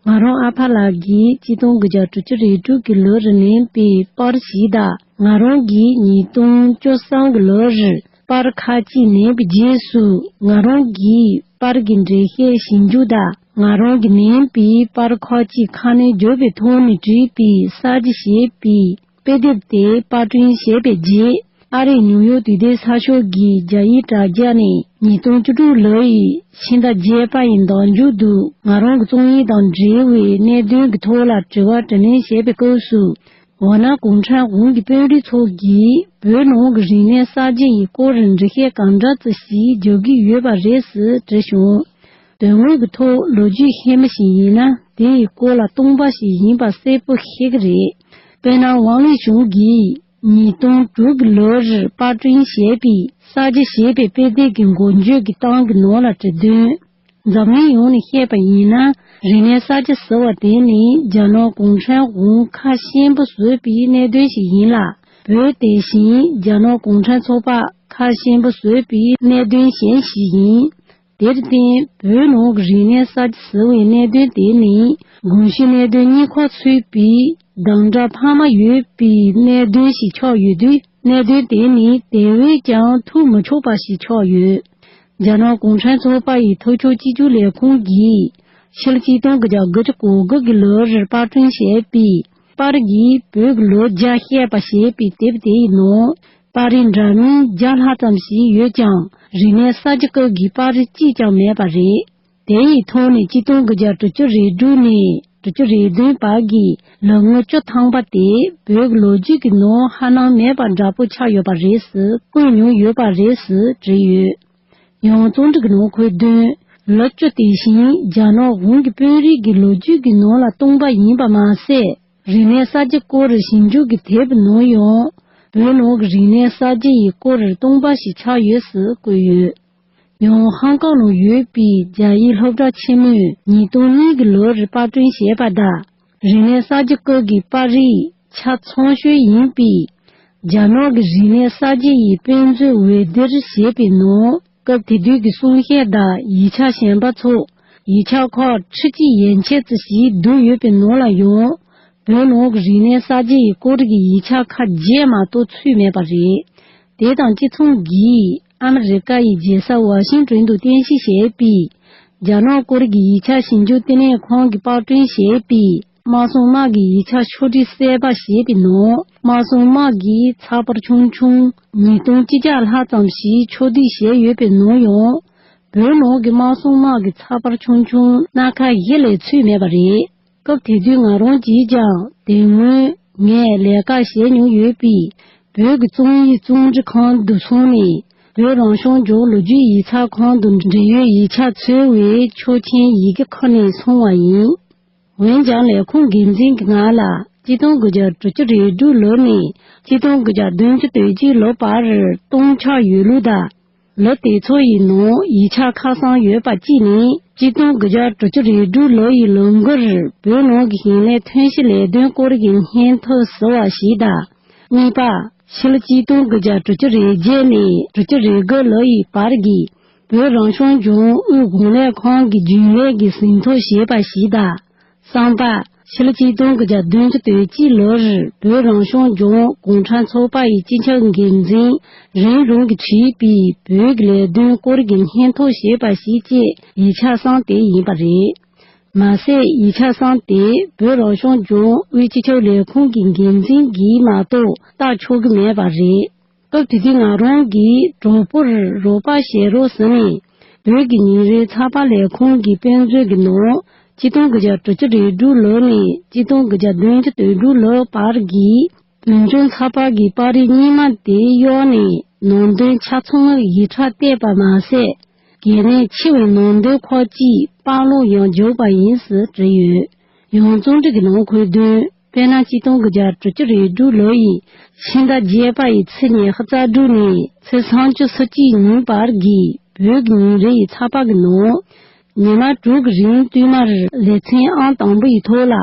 ང་རང་ཨ་ཕ་ལགས་ཀྱིས་གཅིག་སྟོང་དགུ་བརྒྱ་དྲུག་ཅུ་རེ་དྲུག་གི་ལོ་རུ་ལེན་པའི་པར་ཞིག་དང་། ང་རང་གིས་ཉིས་སྟོང་བཅུ་གསུམ་གྱི་ལོ་རུ་པར་ཁག་ཅིག་ལེན་པའི་རྗེས་སུ། ང་རང་གིས་པར་གྱི་འགྲེལ་བཤད་ཞིབ་འཇུག་དང་། ང་རང་གིས་ལེན་པའི་པར་ཁག་ཅིག་ཁ་སྣོན་བརྗོད་པའི་ཐོག་ནས་བྲིས་པའི་གསར་བརྗེ་ཞེས་པའི་དཔེ་དེབ་དེ་པར་སྐྲུན་བྱས་པའི་རྗེས། ཨ་རིའི་ནིའུ་ཡོག་དུས་དེབ་གསར་ཤོག་གི་རྒྱ་ཡིག་དྲ་རྒྱ་ནས་ཉིས་སྟོང་བཅུ་དྲུག་ལོ་ཡི་ཕྱི་ཟླ་བརྒྱད་པ་ཡི་མདང་མཇུག་ཏུ། ང་རང་གི་རྩོམ་ཡིག་དང་འབྲེལ་བའི་གནད་དོན་གྱི་ཐོག་ལ་དྲི་བ་དྲིས་ལན་བྱས་པའི་སྐབས་སུ། འོ་ན་གུང་ཁྲན་དབང་གི་དཔོན་རིགས་ཚོ་གིས་བོད་ནང་གི་རིག་གནས་གསར་བརྗེ་ཡི་སྐོར་འགྲེལ་བཤད་གང་འདྲ་ཙམ་ཞིག་རྒྱག་གི་ཡོད་པ་རེད་ཟེར་དྲིས་བྱུང་། དོན་དངོས་ཀྱི་ཐོག་ལོ་རྒྱུས་ཤེས་མི་ཞིག་ཡིན་ན། དེ་ཡི་སྐོར་ལ་སྟོང་པ་ཞིག་ཡིན་པ་གསལ་པོ་ཤེས་ཀྱི་རེད། དཔེར་ན། ཝང་ལི་ཞུང་གིས་ཉིས་སྟོང་དྲུག་གི་ལོ་རུ་པར་སྐྲུན་བྱས་པའི་གསར་བརྗེ་ཞེས་པའི་དཔེ་དེབ་ཀྱི་འགོ་བརྗོད་ཀྱི་སྟངས་ཀྱི་ནང་ལ་བྲིས་དོན། འཛམ་གླིང་ཡོངས་ནས་བཤད་པ་ཡིན་ན། རིག་གནས་གསར་བརྗེ་ཟེར་བ་དེ་ནི་རྒྱ་ནག་གུང་ཁྲན་དབང་ཁ་ཞེན་པོ་བཟོས་པའི་གནད་དོན་ཞིག་ཡིན་ལ། བོད་དེ་བཞིན་རྒྱ་ནག་གུང་ཁྲན་ཚོགས་པ་ཁ་ཞེན་པོ་བཟོས་པའི་གནད་དོན་གཞན་ཞིག་ཡིན། དེར་བརྟེན། བོད་ནང་གི་རིག་གནས་གསར་བརྗེ་ཟེར་བའི་གནད་དོན་དེ་ནི། གོམས་གཤིས་གནད་དོན་གཉིས་ཁག་ཚུད་པའི་སྡང་དགྲ་ཕ་མ་ཡོད་པའི་གནད་དོན་ཞིག་ཆགས་ཡོད་དུས། གནད་དོན་དེ་ནི་དེ་བས་ཀྱང་ཐུགས་མི་ཆོག་པ་ཞིག་ཆགས་ཡོད། རྒྱ་ནག་གུང་ཁྲན་ཚོགས་པ་ཡི་འཐབ་ཕྱོགས་གཅིག་གྱུར་ལས་ཁུངས་ཀྱིས། ཕྱི་ལོ་ཆིག་སྟོང་དགུ་བརྒྱ་དགུ་བཅུ་གོ་དགུ་གི་ལོ་རུ་པར་སྐྲུན་བྱས་པའི་པར་གྱིས་བོད་ཀྱི་ལོ་བརྒྱ་བཤད་པ་ཞེས་པའི་དེབ་དེའི་ནང་། པར་རིས་འདྲ་མིན་བརྒྱ་ལྷག་ཙམ་ཞིག་ཡོད་ཀྱང་། རིག་གནས་གསར་བརྗེ་སྐབས་ཀྱི་པར་རིས་གཅིག་ཀྱང་མེད་པ་རེད། དེ་ཡི་ཐོག་ནས་ཆིག་སྟོང་དགུ་བརྒྱ་དྲུག་ཅུ་རེ་དྲུག་ནས་དྲུག་ཅུ་རེ་བདུན་བར་གྱི་ལོ་ངོ་བཅུ་ཐམ་པ་དེ་བོད་ཀྱི་ལོ་རྒྱུས་ཀྱི་ནང་ཧ་ལམ་མེད་པ་འདྲ་པོ་ཆགས་ཡོད་པ་རེད་ཟེར་བཀོད་མྱོང་ཡོད་པ་རེད་ཟེར་བྲིས་ཡོད། ཡང་རྩོམ་སྒྲིག་གི་ནང་འཁོད་དོན། ལོ་བཅུ་དེ་བཞིན་རྒྱ་ནག་གུང་གི་དཔོན་རིགས་ཀྱི་ལོ་རྒྱུས་ཀྱི་ནང་ལ་སྟོང་པ་ཡིན་པ་མ་ཟད། རིག་གནས་གསར་བརྗེ་སྐོར་ཞིབ་འཇུག་གི་དེབ་ནང་ཡང་། བོད་ནང་གི་རིག་གནས་གསར་བརྗེ་ཡི་སྐོར་སྟོང་པ་ཞིག་ཆགས་ཡོད་ཟེར་བཀོད་ཡོད། ཡང་ཧང་ཀང་ནང་ཡོད་པའི་རྒྱ་ཡིག་སློབ་གྲྭ་ཆེན་མོས་ཉིས་སྟོང་གཉིས་ཀྱི་ལོར་པར་སྐྲུན་བྱས་པ་དང་། རིག་གནས་གསར་བརྗེ་སྐོར་གྱི་པར་རིས་ཆ་ཚང་ཤོས་ཡིན་པའི། རྒྱ་ནག་གི་རིག་གནས་གསར་བརྗེ་ཡི་དཔེ་མཛོད་འོད་སྡེར་ཞེས་པའི་ནང་། སྐབས་དེ་དུས་ཀྱི་གསུང་བཤད་དང་ཡིག་ཆ་གཞན་པ་ཚོ། ཡིག་ཆ་ཁག་ཁྲི་གཅིག་ཡན་ཆད་ཙམ་ཞིག་བསྡུས་ཡོད་པའི་ནང་ལ་ཡང་། བོད་ནང་གི་རིག་གནས་གསར་བརྗེ་ཡི་སྐོར་གྱི་ཡིག་ཆ་ཁག་བརྒྱད་མ་གཏོགས་ཚུད་མེད་པ་རེད། དེ་དང་གཅིག་མཚུངས་ཀྱིས། ཨ་མི་རི་ཀ་ཡི་རྒྱལ་ས་ཝ་ཤིང་ཏོན་དུ་རྟེན་གཞི་བྱས་པའི། རྒྱ་ནག་སྐོར་གྱི་ཡིག་ཆ་ཞིབ་འཇུག་ལྟེ་གནས་ཁང་གིས་པར་སྐྲུན་བྱས་པའི། དམག་སྲུང་དམག་གི་ཡིག་ཆ་ཕྱོགས་སྒྲིག་གསར་པ་ཞེས་པའི་ནང་། དམག་སྲུང་དམག་གི་ཚགས་པར་ཆུང་ཆུང་ཉིས་སྟོང་ཅི་བརྒྱ་ལྷག་ཙམ་ཞིག་ཕྱོགས་སྒྲིག་བྱས་ཡོད་པའི་ནང་ཡང་། བོད་ནང་གི་དམག་སྲུང་དམག་གི་ཚགས་པར་ཆུང་ཆུང་སྣ་ཁ་བཞི་ལས་ཚུད་མེད་པ་རེད། སྐབས་དེ་དུས་ང་རང་གིས་ཀྱང་དེ་སྔོན་ངས་ལས་ཀ་བྱས་མྱོང་ཡོད་པའི་བོད་ཀྱི་རྩོམ་ཡིག་རྩོམ་སྒྲིག་ཁང་དུ་སོང་ནས། བོད་རང་སྐྱོང་ལྗོངས་ལོ་རྒྱུས་ཡིག་ཚགས་ཁང་དུ་འབྲེལ་ཡོད་ཡིག་ཆ་འཚོལ་བའི་ཆོག་མཆན་ཡི་གེ་ཁུར་ནས་སོང་བ་ཡིན། འོན་ཀྱང་ལས་ཁུངས་འགན་འཛིན་གྱིས་ང་ལ་ཆིག་སྟོང་དགུ་བརྒྱ་དྲུག་ཅུ་རེ་དྲུག་ལོ་ནས་ཆིག་སྟོང་དགུ་བརྒྱ་བདུན་ཅུ་དོན་གཅིག་ལོ་བར་སྟོང་ཆགས་ཡོད་ལུགས་དང་། ལོ་དེ་ཚོ་ཡི་ནང་ཡིག་ཆ་ཁ་གསང་ཡོད་པ་གཅིག་ནི། ཆིག་སྟོང་དགུ་བརྒྱ་དྲུག་ཅུ་རེ་དྲུག་ལོ་ཡི་ལོ་འགོར་བོད་ནང་གི་ཞིང་ལས་ཐོན་སྐྱེད་ལས་དོན་སྐོར་གྱི་སྙན་ཐོ་ཟེར་བ་ཞིག་དང་། གཉིས་པ། ཕྱི་ལོ་ཆིག་སྟོང་དགུ་བརྒྱ་དྲུག་ཅུ་རེ་བརྒྱད་ནས་དྲུག་ཅུ་རེ་དགུ་ལོ་ཡི་བར་གྱི་བོད་རང་སྐྱོང་ལྗོངས་དབུས་གོང་ལས་ཁང་གི་རྒྱུན་ལས་ཀྱི་ཟིན་ཐོ་ཞེས་པ་ཞིག་དང་། གསུམ་པ། ཕྱི་ལོ་ཆིག་སྟོང་དགུ་བརྒྱ་བདུན་ཅུ་དོན་གཅིག་ལོར་བོད་རང་སྐྱོང་ལྗོངས་གུང་ཁྲན་ཚོགས་པ་ཡི་སྤྱི་ཁྱབ་འགན་འཛིན་རིང་ལུང་གིས་བྲིས་པའི་བོད་ཀྱི་ལས་དོན་སྐོར་གྱི་སྙན་ཐོ་ཞེས་པ་ཞིག་བཅས་ཡིག་ཆ་གསུམ་དེ་ཡིན་པ་རེད། མ་ཟད་ཡིག་ཆ་གསུམ་དེ་བོད་རང་སྐྱོང་ལྗོངས་དབུས་སྤྱི་ཁྱབ་ལས་ཁུངས་ཀྱི་འགན་འཛིན་གྱིས་མ་གཏོགས་བལྟ་ཆོག་གི་མེད་པ་རེད། སྐབས་དེ་དུས་ང་རང་གིས་གྲོགས་པོར་རོགས་པ་བྱེད་རོགས་ཟེར་ནས། བོད་ཀྱི་ཉིན་རེའི་ཚགས་པར་ལས་ཁུངས་ཀྱི་དཔེ་མཛོད་ཀྱི་ནང་། ཆིག་སྟོང་དགུ་བརྒྱ་དྲུག་ཅུ་རེ་དྲུག་ལོ་ནས་ཆིག་སྟོང་དགུ་བརྒྱ་བདུན་ཅུ་དོན་དྲུག་ལོ་བར་གྱི་བོད་ལྗོངས་ཚགས་པར་གྱི་པར་རིས་རྙིང་མ་དེ་གཡོགས་ནས། ནང་དོན་ཆ་ཚང་ཡིག་ཕྲ་བལྟས་པ་མ་ཟད། གལ་གནད་ཆེ་བའི་ནང་དོན་ཁག་ཅིག་དཔར་ཀློག་ཡང་བརྒྱབ་པ་ཡིན་ཟེར་བྲིས་ཡོད། ཡང་རྩོམ་སྒྲིག་གི་ནང་འཁོད་དོན། དཔེར་ན། ཆིག་སྟོང་དགུ་བརྒྱ་དྲུག་ཅུ་རེ་དྲུག་ལོ་ཡི་ཕྱི་ཟླ་བརྒྱད་པ་ཡི་ཚེས་ཉི་ཤུ་རྩ་དྲུག་ནས་ཚེས་སུམ་ཅུ་སོ་གཅིག་ཉིན་བར་གྱི་བོད་ཀྱི་ཉིན་རེ་ཡི་ཚགས་པར་གྱི་ནང་། ཉི་མ་དྲུག་གི་རིང་བསྟུད་མར་ལེ་ཚན་ཨང་དང་པོ་ཡི་ཐོག་ལ།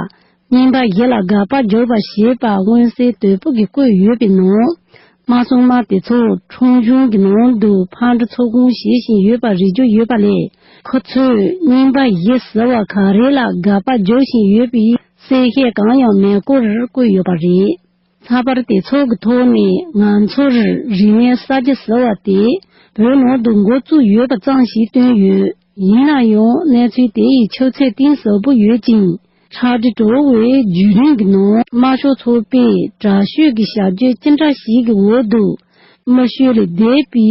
རྙིང་པ་བཞི་ལ་དགག་པ་བརྒྱབ་པ་ཞེས་པ་མངོན་གསལ་དོད་པོ་གིས་བཀོད་ཡོད་པའི་ནང་། དམར་སྲུང་དམག་དེ་ཚོ་ཁྲོམ་གཞུང་གི་ནང་དུ་ཕར་འགྲོ་ཚུར་འོང་བྱེད་བཞིན་ཡོད་པ་རེ་རྒྱུ་ཡོད་པ་ལས། ཁོ་ཚོས་རྔན་པ་གཞི་ཟེར་བ་ག་རེ་ལ་དགག་པ་རྒྱག་བཞིན་ཡོད་པའི་གསལ་བཤད་གང་ཡང་མེད་སྐོར་བཀོད་ཡོད་པ་རེད། ཚགས་པར་དེ་ཚོ་གི་ཐོག་ནས་ང་ཚོར་རིག་གནས་གསར་བརྗེ་ཟེར་བ་དེ་བོད་ནང་དུ་འགོ་བཙུགས་ཡོད་པ་ཙམ་ཞིག་བཏོན་ཡོད། ཡིན་ན་ཡང་གནས་ཚུལ་དེ་ཡི་ཆུ་ཚད་གཏིང་ཟབ་པོ་ཡོད་ཅིང་། ཕྱག་བྲིས་གྲོལ་བའི་བརྒྱུད་རིམ་གྱི་ནང་དམར་ཤོག་ཚོགས་པས་དྲག་ཤོས་ཀྱི་བྱ་སྤྱོད་ཅི་འདྲ་ཞིག་གི་འོག་ཏུ་མི་ཤོད་ལས་འདས་པའི་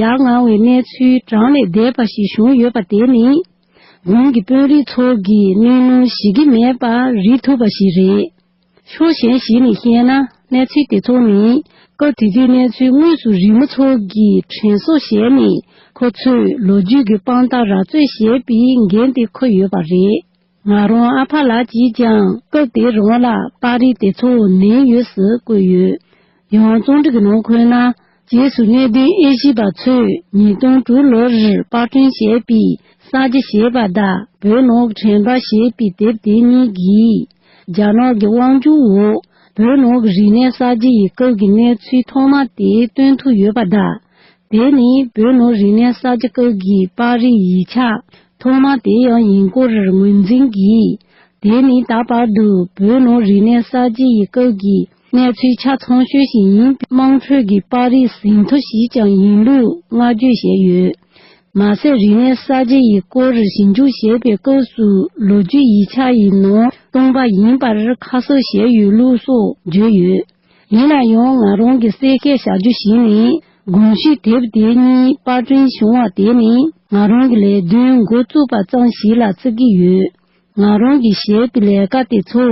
ཡ་ང་བའི་གནས་ཚུལ་གྲངས་ལས་འདས་པ་ཞིག་བྱུང་ཡོད་པ་དེ་ནི། གོང་གི་དཔོན་རིགས་ཚོ་གིས་གནོད་སྣོན་བྱེད་ཀྱི་མེད་པ་རིག་ཐུབ་པ་ཞིག་རེད། ཕྱོགས་གཞན་ཞིག་ནས་བཤད་ན། གནས་ཚུལ་དེ་ཚོ་ནི་སྐབས་དེ་དུས་གནས་ཚུལ་དངོས་སུ་རི་མོ་ཚོ་གིས་དྲན་གསོ་བྱས་ནས། ཁོ་ཚོས་ལོ་རྒྱུས་ཀྱི་དཔང་རྟགས་ར་སྤྲོད་བྱས་པའི་འགན་དེ་འཁུར་ཡོད་པ་རེད། ང་རང་ཨ་ཕ་ལགས་ཀྱིས་ཀྱང་སྐབས་དེ་རང་ལ་པར་རིས་དེ་ཚོ་ལེན་ཡོད་ཟེར་བཀོད་ཡོད། ཡང་རྩོམ་སྒྲིག་གི་ནང་འཁོད་ན། རྗེས་སུ་གནད་དོན་དབྱེ་ཞིབ་པ་ཚོས་ཉིས་སྟོང་དྲུག་ལོར་པར་སྐྲུན་བྱས་པའི་གསར་བརྗེ་ཞེས་པ་དང་བོད་ནང་དྲན་པ་ཞེས་པའི་དེབ་དེ་གཉིས་ཀྱིས། རྒྱ་ནག་གི་དབང་སྒྱུར་འོག་བོད་ནང་གི་རིག་གནས་གསར་བརྗེ་ཡི་སྐབས་ཀྱི་གནས་ཚུལ་ཐོག་མ་དེ་སྟོན་ཐུབ་ཡོད་པ་དང་། དེ་ནི་བོད་ནང་རིག་གནས་གསར་བརྗེ་སྐབས་ཀྱི་པར་རིས་ཡིག་ཆ་ཐོག་མ་དེ་ཡང་ཡིན་སྐོར་ངོས་འཛིན་གྱིས། དེ་ནི་ད་བར་དུ་བོད་ནང་རིག་གནས་གསར་བརྗེ་ཡི་སྐབས་ཀྱི་གནས་ཚུལ་ཆ་ཚང་ཤོས་ཤིག་ཡིན་པའི་དམངས་ཁྲོད་ཀྱི་པར་རིས་ཟིན་ཐོ་ཞིག་ཀྱང་ཡིན་ལུགས་བསྔགས་བརྗོད་བྱས་ཡོད། མ་ཟད། རིག་གནས་གསར་བརྗེ་ཡི་སྐོར་ཞིབ་འཇུག་བྱེད་པའི་སྐབས་སུ་ལོ་རྒྱུས་ཡིག་ཆ་ཡི་ནང་སྟོང་པ་ཡིན་པར་ཁ་གསལ་བྱས་ཡོད་ལུགས་སོགས་བརྗོད་ཡོད། ཡིན་ན་ཡང་ང་རང་གི་གསལ་བཤད་བྱ་རྒྱུ་ཞིག་ནི། གོང་ཞུས་དེབ་དེ་གཉིས་པར་སྐྲུན་བྱུང་བ་དེ་ནི་ང་རང་གི་ལས་དོན་འགོ་བཙུགས་པ་ཙམ་ཞིག་ལ་བརྩི་གི་ཡོད། ང་རང་གིས་བྱས་པའི་ལས་ཀ་དེ་ཚོ་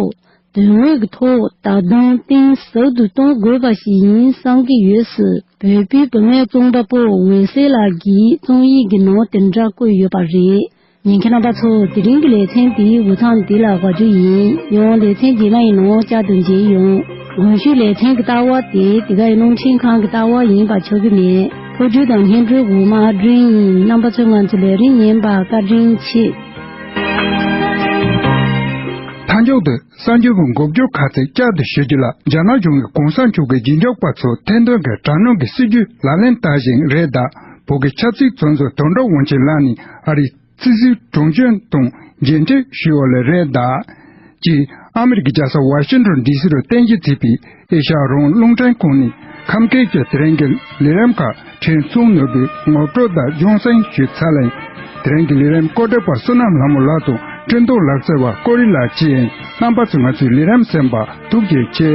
དོན་དངོས་ཀྱི་ཐོག་ད་དུང་གཏིང་ཟབ་ཏུ་གཏོང་དགོས་པ་ཞིག་ཡིན་བསམ་གྱི་ཡོད་ཟེར། བོད་པའི་བུད་མེད་རྩོམ་པ་པོ་འོད་ཟེར་ལགས་ཀྱིས་རྩོམ་ཡིག་གི་ནང་དེ་འདྲ་བཀོད་ཡོད་པ་རེད། ཉན་མཁན་རྣམ་པ་ཚོ། དེ་རིང་གི་ལེ་ཚན་འདིའི་འགོ་མཚམས་འདི་ལ་བཞག་རྒྱུ་ཡིན། ཡང་ལེ་ཚན་རྗེས་མ་ཡི་ནང་བསྐྱར་དུ་མཇལ་ཡོང་། གོང་ཞུས་ལེ་ཚན་གྱི་ལྟ་བ་དེ་དེ་ག་ཡི་རླུང་འཕྲིན་ཁང་གི་ལྟ་བ་ཡིན་པ་ཆོག་གི་མེད། ཕབ་སྒྱུར་དང་སྙན་སྒྲོན་འོག་མ་སྒྲོན་ཡིན། རྣམ་པ་ཚོས་ང་ཚོའི་ལས་རིམ་ཉན་པར་བཀའ་དྲིན་ཆེ། མཐའ་མཇུག་ཏུ་གསར་འགྱུར་གྱི་འགོ་བསྐྱོད་ཁག་ཅིག་བསྐྱར་དུ་ཞུ་རྒྱུ་ལ། རྒྱ་ནག་གཞུང་གིས་གོང་ས་མཆོག་གི་རྗེས་འཇུག་པ་ཚོར་ཐེར་འདོན་གྱི་དྲག་གནོན་གྱི་སྲིད་ཇུས་ལག་ལེན་བསྟར་བཞིན་རེད་གདའ། བོད་ཀྱི་ཆབ་སྲིད་བཙོན་ཟུར་དོན་གྲུབ་དབང་ཆེན་ལགས་ནས་ཨ་རིའི་སྲིད་ཟུར་དྲུང་ཆེ་དང་མཇལ་འཕྲད་ཞུས་པ་ལ་རེད་གདའ། ཅེས་ཨ་མི་རི་ཀའི་རྒྱལ་ས་ཝ་ཤིང་ཊོན་ཌི་སི་རུ་རྟེན་གཞི་བྱས་པའི་ཨེ་ཤ་ཡ་རང་དབང་རླུང་འཕྲིན་ཁང་ནས་ཁམས་སྐད་ཀྱི་དེ་རིང་གི་ལས་རིམ་ཁག་ཕྲན་ཚུགས་ནོར་བུས་ངོ་སྤྲོད་དང་སྦྱོང་གསན་ཞུས་ཚར་ལ། དེ་རིང་གི་ལས་རིམ་བཀོད་སྒྲིག་པ་བསོད་ནམས་ལྷ་མོ་ལགས་དང་འཕྲིན་གཏོང་ལག་རྩལ་བ་ཀོ་རི་ལགས་བཅས། རྣམ་པ་ཚོས་ང་ཚོའི་ལས་རིམ་གསན་པར་ཐུགས་རྗེ་ཆེ།